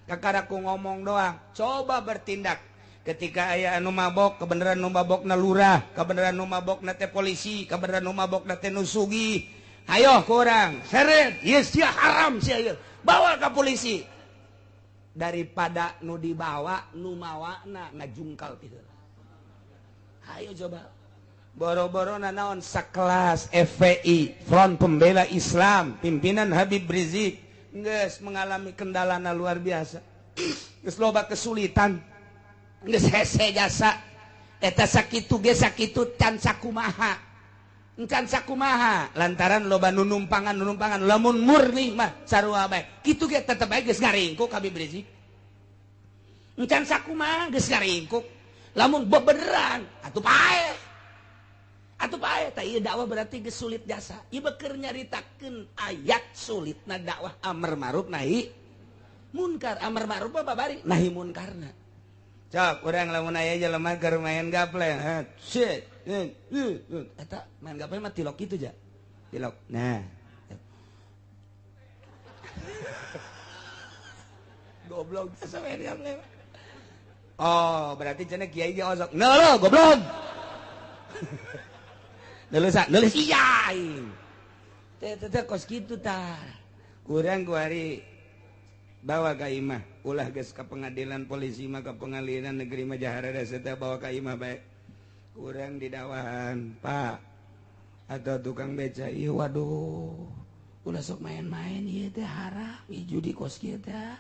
kakara ku ngomong doang coba bertindak ketika aya anu mabok kebenaran nu mabokna lurah kebenaran nu mabokna teh polisi kebenaran nu mabokna teh nu sugih ayo kurang seret ieu sia haram sia ieu bawa ka polisi daripada nu dibawa nu mawana ngajungkal ti heula ayo coba boro-boro nanaon sakelas FPI Front Pembela Islam pimpinan Habib Rizik geus mengalami kendalana luar biasa geus loba kesulitan geus hese jasa eta sakitu ge sakitu can sakumaha encan sakumaha lantaran loba nu numpangan lamun murni mah sarua bae kitu ge tetep bae geus ngaringkuk Habib Rizik encan sakumaha geus ngaringkuk lamun bebeneran atuh paeh tah ieu dakwah berarti geus sulit jasa ieu keur nyaritakeun ayat sulitna dakwah amar ma'ruf nahi munkar amar ma'ruf mah babari nahi munkarna cok urang lamun aya jelema keur main gaple shit eta main gaple mah tilok kitu ja Tilok. Nah. Goblok sampe dia lewat. Oh, berarti cenah kiai ge osok. Neuh goblok. Neuh sa, neuh sia aing. Teh teh kos kitu tah. Kurang kuari bawa ka imah, ulah geus ka pengadilan polisi mah ka pengadilan negeri mah jaharada teh bawa ka imah bae. Kurang didawahan, Pak. Atau tukang beca, ieu waduh. Ulah sok main-main ieu teh haram, ieu judi kos kieu teh.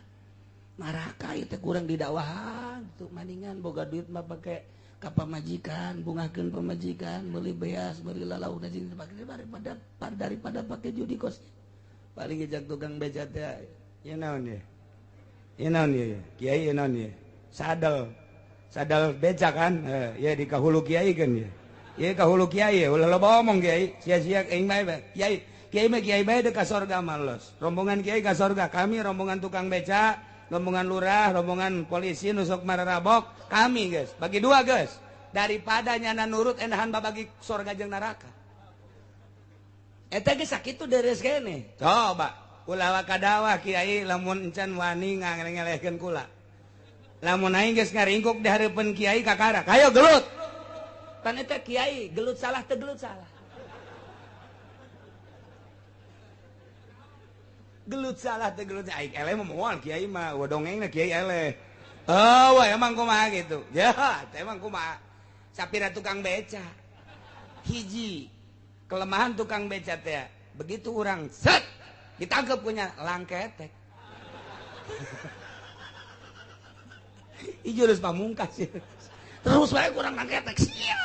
Neraka ieu teh kurang didakwahan, tuh maningan boga duit mah pake ka pamajikan, bungahkeun pamajikan, meuli beas, meuli lalauna jeung dipake daripada pake judi kos. Paling ngejak tukang beca teh, ieu naon ye? Ieu naon ye? Kiai ieu naon ye? Sadel. Sadel beca kan? Ya di kahulu kiai kan ye. Ieu kahulu kiai, ulah loba omong kiai, sia-sia aing mah kiai. Kiai mah kiai bae ka sorga mah los. Rombongan kiai ka sorga, kami rombongan tukang beca, rombongan lurah, rombongan polisi nusok mararabok, kami guys, bagi dua guys. Daripada nyana nurut enahan babagi sorga jeung neraka. Eta ge sakitu deres kene. Coba ulah wakadawah kiai lamun encan wani ngangelehkeun kula. Lamun aing geus ngaringkuk di hareupeun kiai kakara, hayo gelut. Pan eta kiai gelut salah teu gelut salah. Gelut salah teu gelut aing eleh mah moal kiai mah dongengna kiai eleh. Oh, wah emang kumaha gitu. Ya, emang kumaha. Sapira tukang beca. Hiji kelemahan tukang beca teh, begitu urang set ditangkep punya langketek. Ieu geus pamungkas. Terus bae kurang langketek. Sia.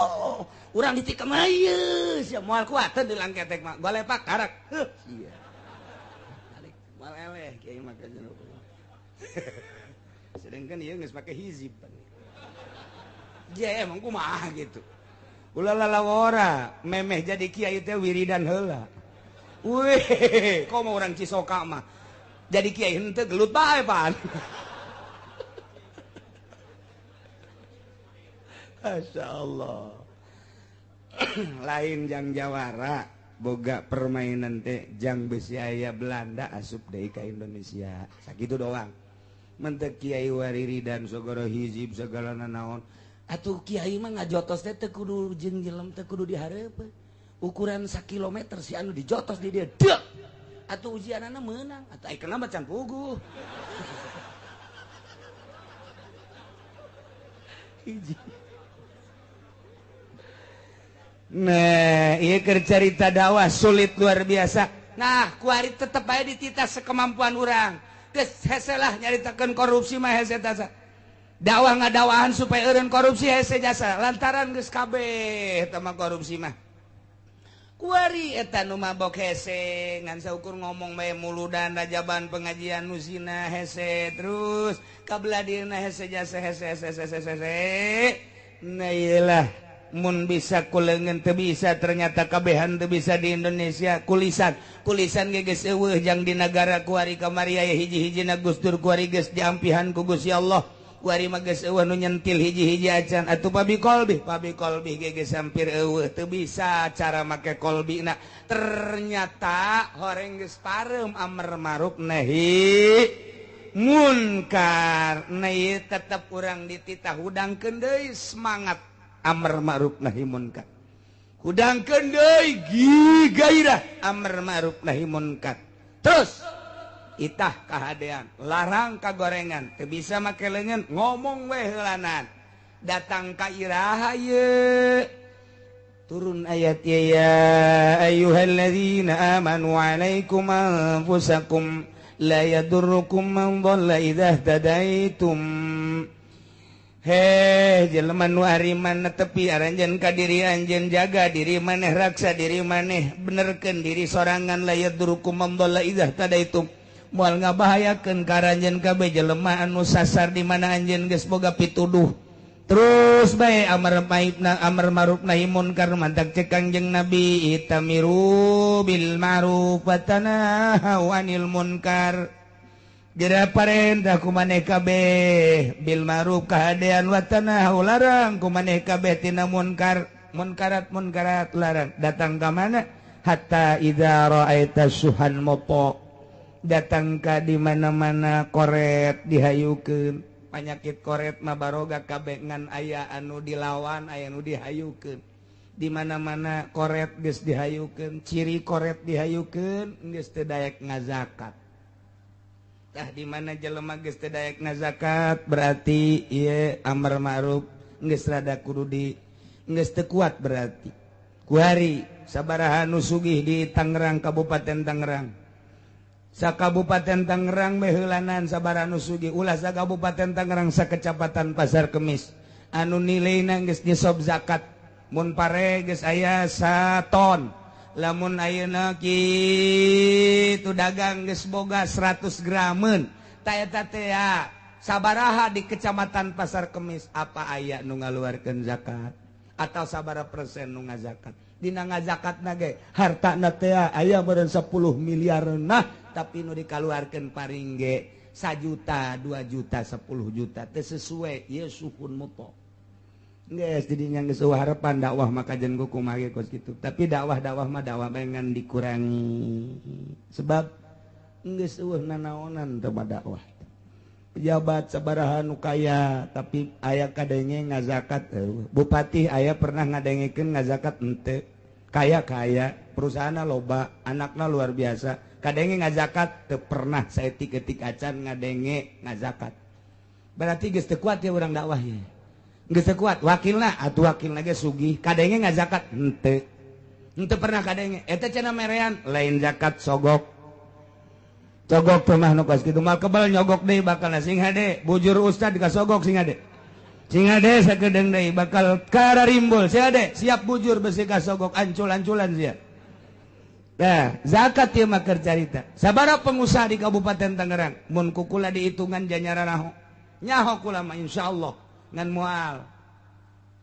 Ayo. Urang ditikam ieu sia moal kuat teh di langketek mah. Golepak karak. Heuh sia. Balik moal eleh kiai mah ka jero. Sedangkan ieu geus make hizib. Dia emang kumaha gitu. Ulah lalawora memeh jadi kiai teh wiridan heula. Wih, kok mau orang Cisoka mah jadi kiai henteu gelut bae pan. Masya Allah. Lain jang jawara boga permainan teh jang besi aya Belanda asup deui ka Indonesia. Sakitu doang. Mentek kiai wariridan sagara hizib sagala nanaon. Atuh kiai mah ngajotos teh teu kudu jeung jelem teu kudu dihareupeun. Ukuran sakilometer si anu dijotos di dia. Deuk. Atuh ujianana meunang. Atuh ai kenapa can puguh. Hiji. Nah, ieu keur carita dakwah sulit luar biasa. Nah, kuari tetep bae dititah sekemampuan urang. Geus hese lah nyaritakeun korupsi mah hese tasa. Dakwah ngadakwahan supaya eureun korupsi hese jasa lantaran geus kabeh eta mah korupsi mah. Kuari eta nu mabok hese ngan saukur ngomong bae muludan rajaban pengajian nu zina hese terus kabelah dieuna hese jasa hese hese hese hese. Nah ieu mun bisa kulengan teu bisa ternyata kabehan teu bisa di Indonesia kulisan kulisan ge geus eueuh jang di nagara kuari kamari aya hiji-hijina Gus Dur kuari geus diampihan ku Gusti Allah. Kuari mah geus eueuh nu nyentil hiji-hiji acan atuh pabi kolbi ge geus hampir eueuh teu bisa cara make kolbina ternyata horeng geus pareum amar ma'ruf nahi munkar. Nah ieu tetep urang dititah hudangkeun deui semangat amar ma'ruf nahi munkar. Hudangkeun deui gairah amar ma'ruf nahi munkar. Terus itah kahadean, larang kagorengan, teu bisa make leungeun, ngomong we heulanan. Datang ka iraha ye. Turun ayat ya ayyuhalladzina amanu alaikum anfusakum la yadurrukum man dhalla idza ihtadaitum. Heh jelema nu ariman tepi aranjeun ka diri anjeun jaga diri maneh raksa diri maneh benerkeun diri sorangan la yadurrukum man dhalla idza ihtadaitum. Moal ngabahayakeun ka aranjeun kabeh jelema anu sasar di mana anjeun geus boga pituduh. Terus bae amar maibna amar ma'ruf nahi munkar mantak cek Kangjeng Nabi itamiru bil ma'ruf wa tanahau anil munkar. Jera parentah ku maneh kabeh bil ma'ruf kahadean wa tanahau larang ku maneh kabeh tina munkar munkarat munkarat larang datang ka mana Hatta idza ra'aita suhan mopo datang ka di mana-mana koret dihayukeun. Penyakit koret mah baroga kabeh ngan aya anu dilawan aya anu dihayukeun. Di mana-mana koret geus dihayukeun, ciri koret dihayukeun geus teu daek ngazakat. Tah di mana jelema geus teu daek ngazakat berarti ieu amar ma'ruf geus rada kudu di geus teu kuat berarti. Kuari sabaraha nu sugih di Tangerang, Kabupaten Tangerang. Sakabupaten Tangerang beheulanan sabaraha nu sugih, ulah sakabupaten Tangerang sakecamatan Pasar Kemis anu nilaina geus nisob zakat. Mun pare geus aya saton, lamun ayeuna kitu dagang geus boga 100 grameun. Ta eta teh sabaraha di kecamatan Pasar Kemis apa aya nu ngaluarkeun zakat atau sabaraha persen nu ngazakat? Dina ngazakatna ge hartana teh aya meureun 10 miliar nah, tapi nu dikaluarkeun paring ge 1 juta, 2 juta, 10 juta teu sesuai ieu suhun muto. Geus didinya geus eueuh harapan dakwah maka jeung kumaha ge kos kitu. Tapi dakwah-dakwah mah dakwah bae ngan dikurangi. Sebab geus eueuh nanaonan teh mah dakwah. Pejabat sabaraha nu kaya tapi aya kadenge ngazakat eueuh. Bupati aya pernah ngadengekeun ngazakat henteu. Kaya-kaya, perusahaanna loba, anakna luar biasa. Kadenge ngazakat teu pernah saeutik-eutik acan ngadenge ngazakat. Berarti geus teu kuat ya urang dakwah ye. Geus teu kuat, wakilna atuh wakilna ge sugih, kadenge ngazakat henteu. Henteu pernah kadenge. Eta cenah merean lain zakat sogok. Cogok teh mah nu kos kitu mal kebal nyogok deui bakal sing hade. Bujur ustad kasogok sing hade. Sing hade sakedeung deui bakal kararimbul sing hade. Siap bujur besi kasogok ancul-anculan sia. Nah, zakat ieu mah keur carita. Sabaraha pengusaha di Kabupaten Tangerang mun kukula dihitungan janyaranaho. Nyaho kula mah insyaallah ngan moal.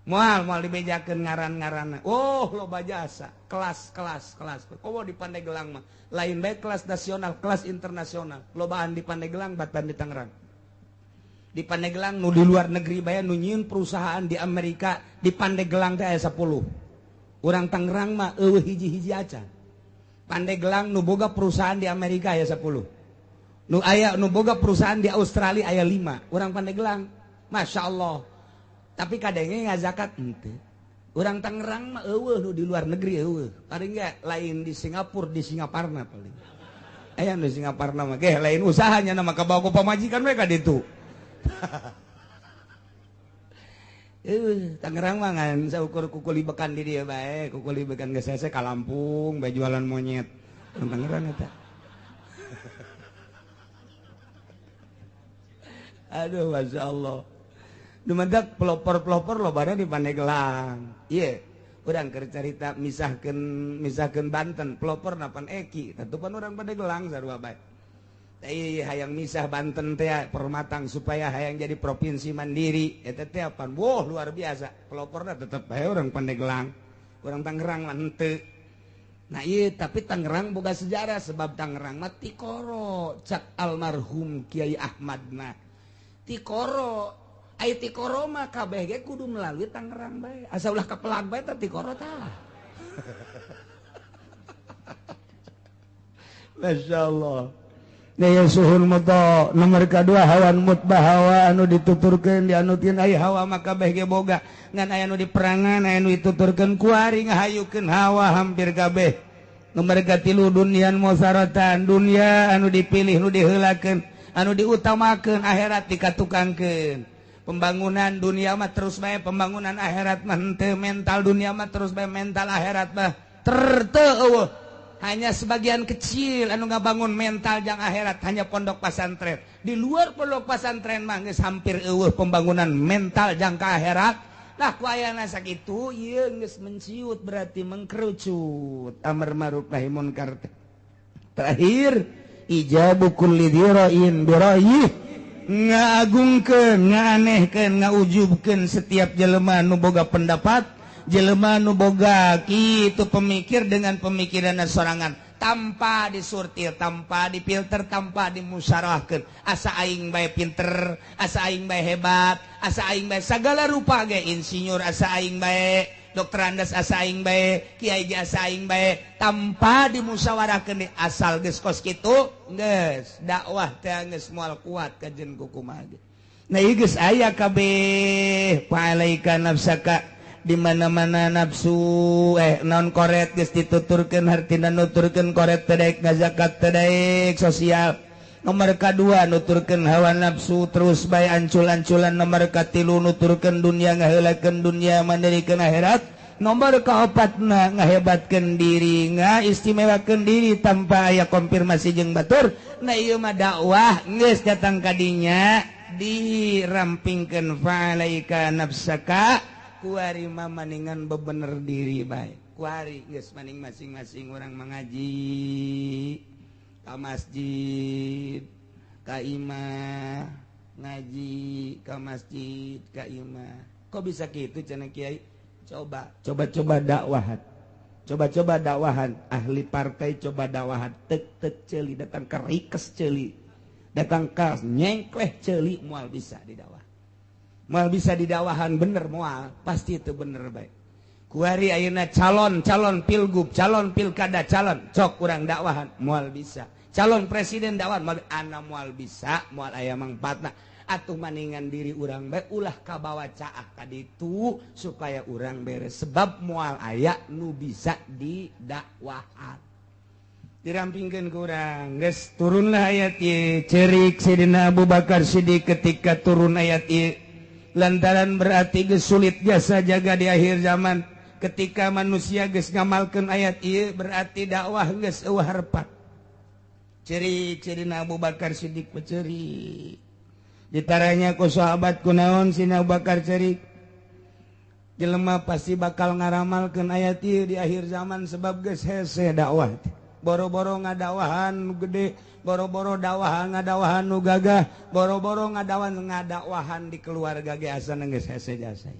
Moal moal dibejakeun ngaran-ngaranna. Oh, loba jasa, kelas kelas kelas. Oh, di Pandeglang mah lain bae kelas nasional, kelas internasional. Lobaan di Pandeglang batan di Tangerang. Di Pandeglang nu di luar negeri bae nu nyieun perusahaan di Amerika, di Pandeglang teh aya 10. Urang Tangerang mah eueuh hiji-hiji acan. Pandeglang nu boga perusahaan di Amerika aya 10. Nu aya nu boga perusahaan di Australia aya 5. Urang Pandeglang, Masya Allah. Tapi kadangnya ngazakat henteu. Urang Tangerang mah eueuh nu di luar negeri eueuh. Paling ge lain di Singapura, di Singaparna paling. Aya nu Singaparna mah ge lain usahanya nama kabawa ku pamajikan we ka ditu. Tangerang mah ngan saukur kukuli bekan di dieu bae, kukuli bekan geus hese ka Lampung bae jualan monyet. Tangerang eta. Aduh, Masya Allah. Dumadak pelopor-pelopor lobana di Pandeglang. Ieu, urang keur carita misahkeun Banten, pelopor napan Eki, tentu pan urang Pandeglang sarua bae. Teh hayang misah Banten teh permatang supaya hayang jadi provinsi mandiri, eta teh pan wah luar biasa. Peloporna tetep bae urang Pandeglang. Urang Tangerang mah henteu. Nah ieu tapi Tangerang boga sejarah sebab Tangerang mah tikoro cak almarhum Kiai Ahmad mah. Tikoro ai tikoro mah kabeh ge kudu melalui Tangerang bae. Asa ulah kapelag bae teh tikoro tah. Masyaallah. Daya suhun muto nomor kedua hawan mutbah hawa anu dituturkeun dianutin ai hawa mah kabeh ge boga ngan aya nu diperangan aya nu dituturkeun kuari ngahayukeun hawa hampir kabeh. Nomor katilu dunian musaratan dunia anu dipilih nu diheulakeun anu diutamakeun akhirat dikatukangkeun. Pembangunan dunia mah terus bae pembangunan akhirat mah henteu, mental dunia mah terus bae mental akhirat mah teu eueuh. Hanya sebagian kecil anu ngabangun mental jang akhirat hanya pondok pesantren. Di luar pondok pesantren mah geus hampir eueuh pembangunan mental jang ka akhirat. Nah ku ayana sakitu ieu geus menciut berarti mengkerucut amar ma'ruf nahi munkar. Terakhir ijabu kulli dzira'in bira'yih, ngaagungkeun, ngaanehkeun, ngaujubkeun setiap jelema nu boga pendapat, jelema nu boga kitu pemikir dengan pemikiran sorangan tanpa disortir, tanpa difilter, tanpa dimusyawarahkeun. Asa aing bae pinter, asa aing bae hebat, asa aing bae sagala rupa ge insinyur, asa aing bae Doktorandus asa aing bae, kiai ge asa aing bae, tanpa dimusyawarahkeun. Asal geus kos kitu, geus dakwah teh geus moal kuat kajen kukumaha ge. Nah, ieu geus aya kabeh. Fa'alaika nafsaka, di mana-mana nafsu non koret geus dituturkeun, hartina nuturkeun koret teh daek ngazakat, teh daek sosial. Nomor kedua, nuturkeun hawa nafsu, terus bae ancul-anculan. Nomor katilu, nuturkeun dunia, ngaheulakeun dunia, mandirikeun akhirat. Nomor keempatna, ngahebatkeun diri, ngaistimewakeun diri tanpa aya konfirmasi jeung batur. Nah, ieu mah dakwah geus datang kadinya dirampingkeun. Fa'alaika nafsaka, kuari mah maningan bebener diri bae. Kuari geus maning masing-masing orang mengaji ka masjid, ka imah, ngaji ka masjid, ka imah. Kok bisa gitu cenah, kiai? Coba coba-coba dakwahan, coba-coba dakwahan ahli partai, coba dakwahan tek tek ceuli, datang ke rikes ceuli, datang ke nyengkleh ceuli, moal bisa didakwah, moal bisa didakwahan. Bener moal, pasti itu bener. Baik, kuari ayeuna calon, calon pilgub, calon pilkada, calon cok kurang dakwahan moal bisa. Calon presiden dakwahan moal, ana moal bisa, moal aya mangfaatna. Atuh maningan diri urang bae, ulah kabawa caah kaditu supaya urang beres, sebab moal aya nu bisa didakwahan, dirampingkeun ku urang. Geus turunlah ayat ieu, cerik Sidina Abu Bakar Siddiq ketika turun ayat ieu, lantaran berarti geus sulit jasa jaga di akhir zaman. Ketika manusia geus ngamalkeun ayat ieu, berarti dakwah geus euweuh harepan. Cerik Sidina Abu Bakar Siddiq, cerik. Ditaranya ku sahabat, kunaon Sidina Abu Bakar cerik? Jelema pasti bakal ngaramalkeun ayat ieu di akhir zaman, sebab geus hese dakwah. Boro-boro ngadakwahan nu gede, boro-boro dakwahan ngadakwahan nu gagah, boro-boro ngadawan ngadakwahan di keluarga ge asana geus hese jasa.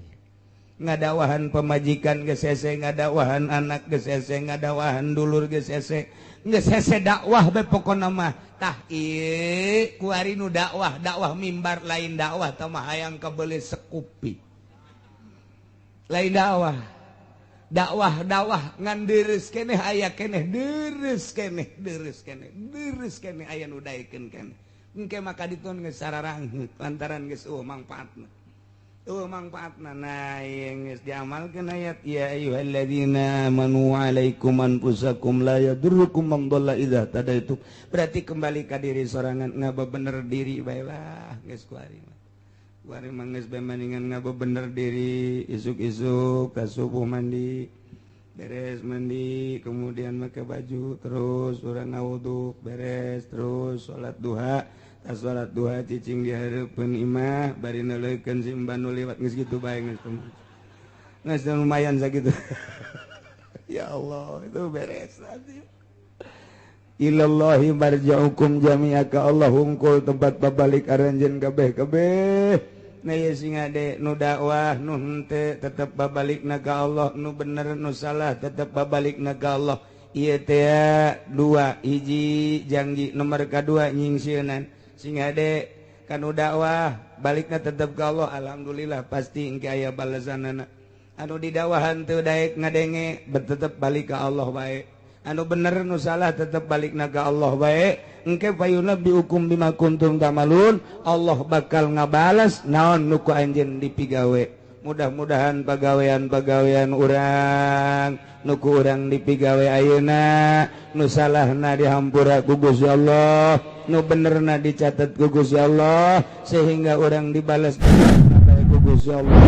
Ngadakwahan pemajikan geus hese, ngadakwahan anak geus hese, ngadakwahan dulur geus hese, geus hese dakwah be pokona mah. Tah, ieu kuari nu dakwah, dakwah mimbar lain dakwah tah mah, hayang kabeuli sekupi lain dakwah. Dakwah dakwah ngan deres keneh, aya keneh deres keneh, deres keneh, deres keneh, aya nu daekeun keneh. Engke maka ditun geus sararangheut lantaran geus euweuh mangfaatna, euweuh mangfaatna. Nah, ieu geus diamalkeun ayat ya ayyuhalladzina amanu alaikum anfusakum la yadurrukum man dhalla idza tadaitum, berarti kembali ka diri sorangan, ngabebener diri bae lah. Geus kuari mah, kuari mah geus bae maningan ngabebener diri. Isuk-isuk ka subuh mandi, beres mandi kemudian make baju, terus urang ngawudu, beres terus salat duha. Tas salat duha cicing di hareupeun imah bari neuleukeun simban nu liwat, geus kitu bae, geus geus lumayan sakitu. Ya Allah, itu beres nanti. Ilallahi marja'ukum jami'a, ka Allah hungkul tempat babalik aranjeun kabeh kabeh. Nah, ieu sing ade nu dakwah nu henteu tetep babalikna ka Allah, nu bener nu salah tetep babalikna ka Allah. Ieu teh dua hiji janji, nomor kadua nyingsieunan. Sing ade kanu dakwah balikna tetep ka Allah, alhamdulillah pasti engke aya balasanana. Anu didakwahan teu daek ngadenge, tetep balik ka Allah bae. Anu bener nu salah tetep balik na ka Allah bae. Engke fayunabbiukum bima kuntum ta'malun, Allah bakal ngabales naon nu ku anjeun dipigawe. Mudah-mudahan pagawean-pagawean urang nu ku urang dipigawe ayeuna, nu salahna dihampura ku Gusti Allah, nu benerna dicatat ku Gusti Allah, sehingga urang dibalas ku Gusti Allah.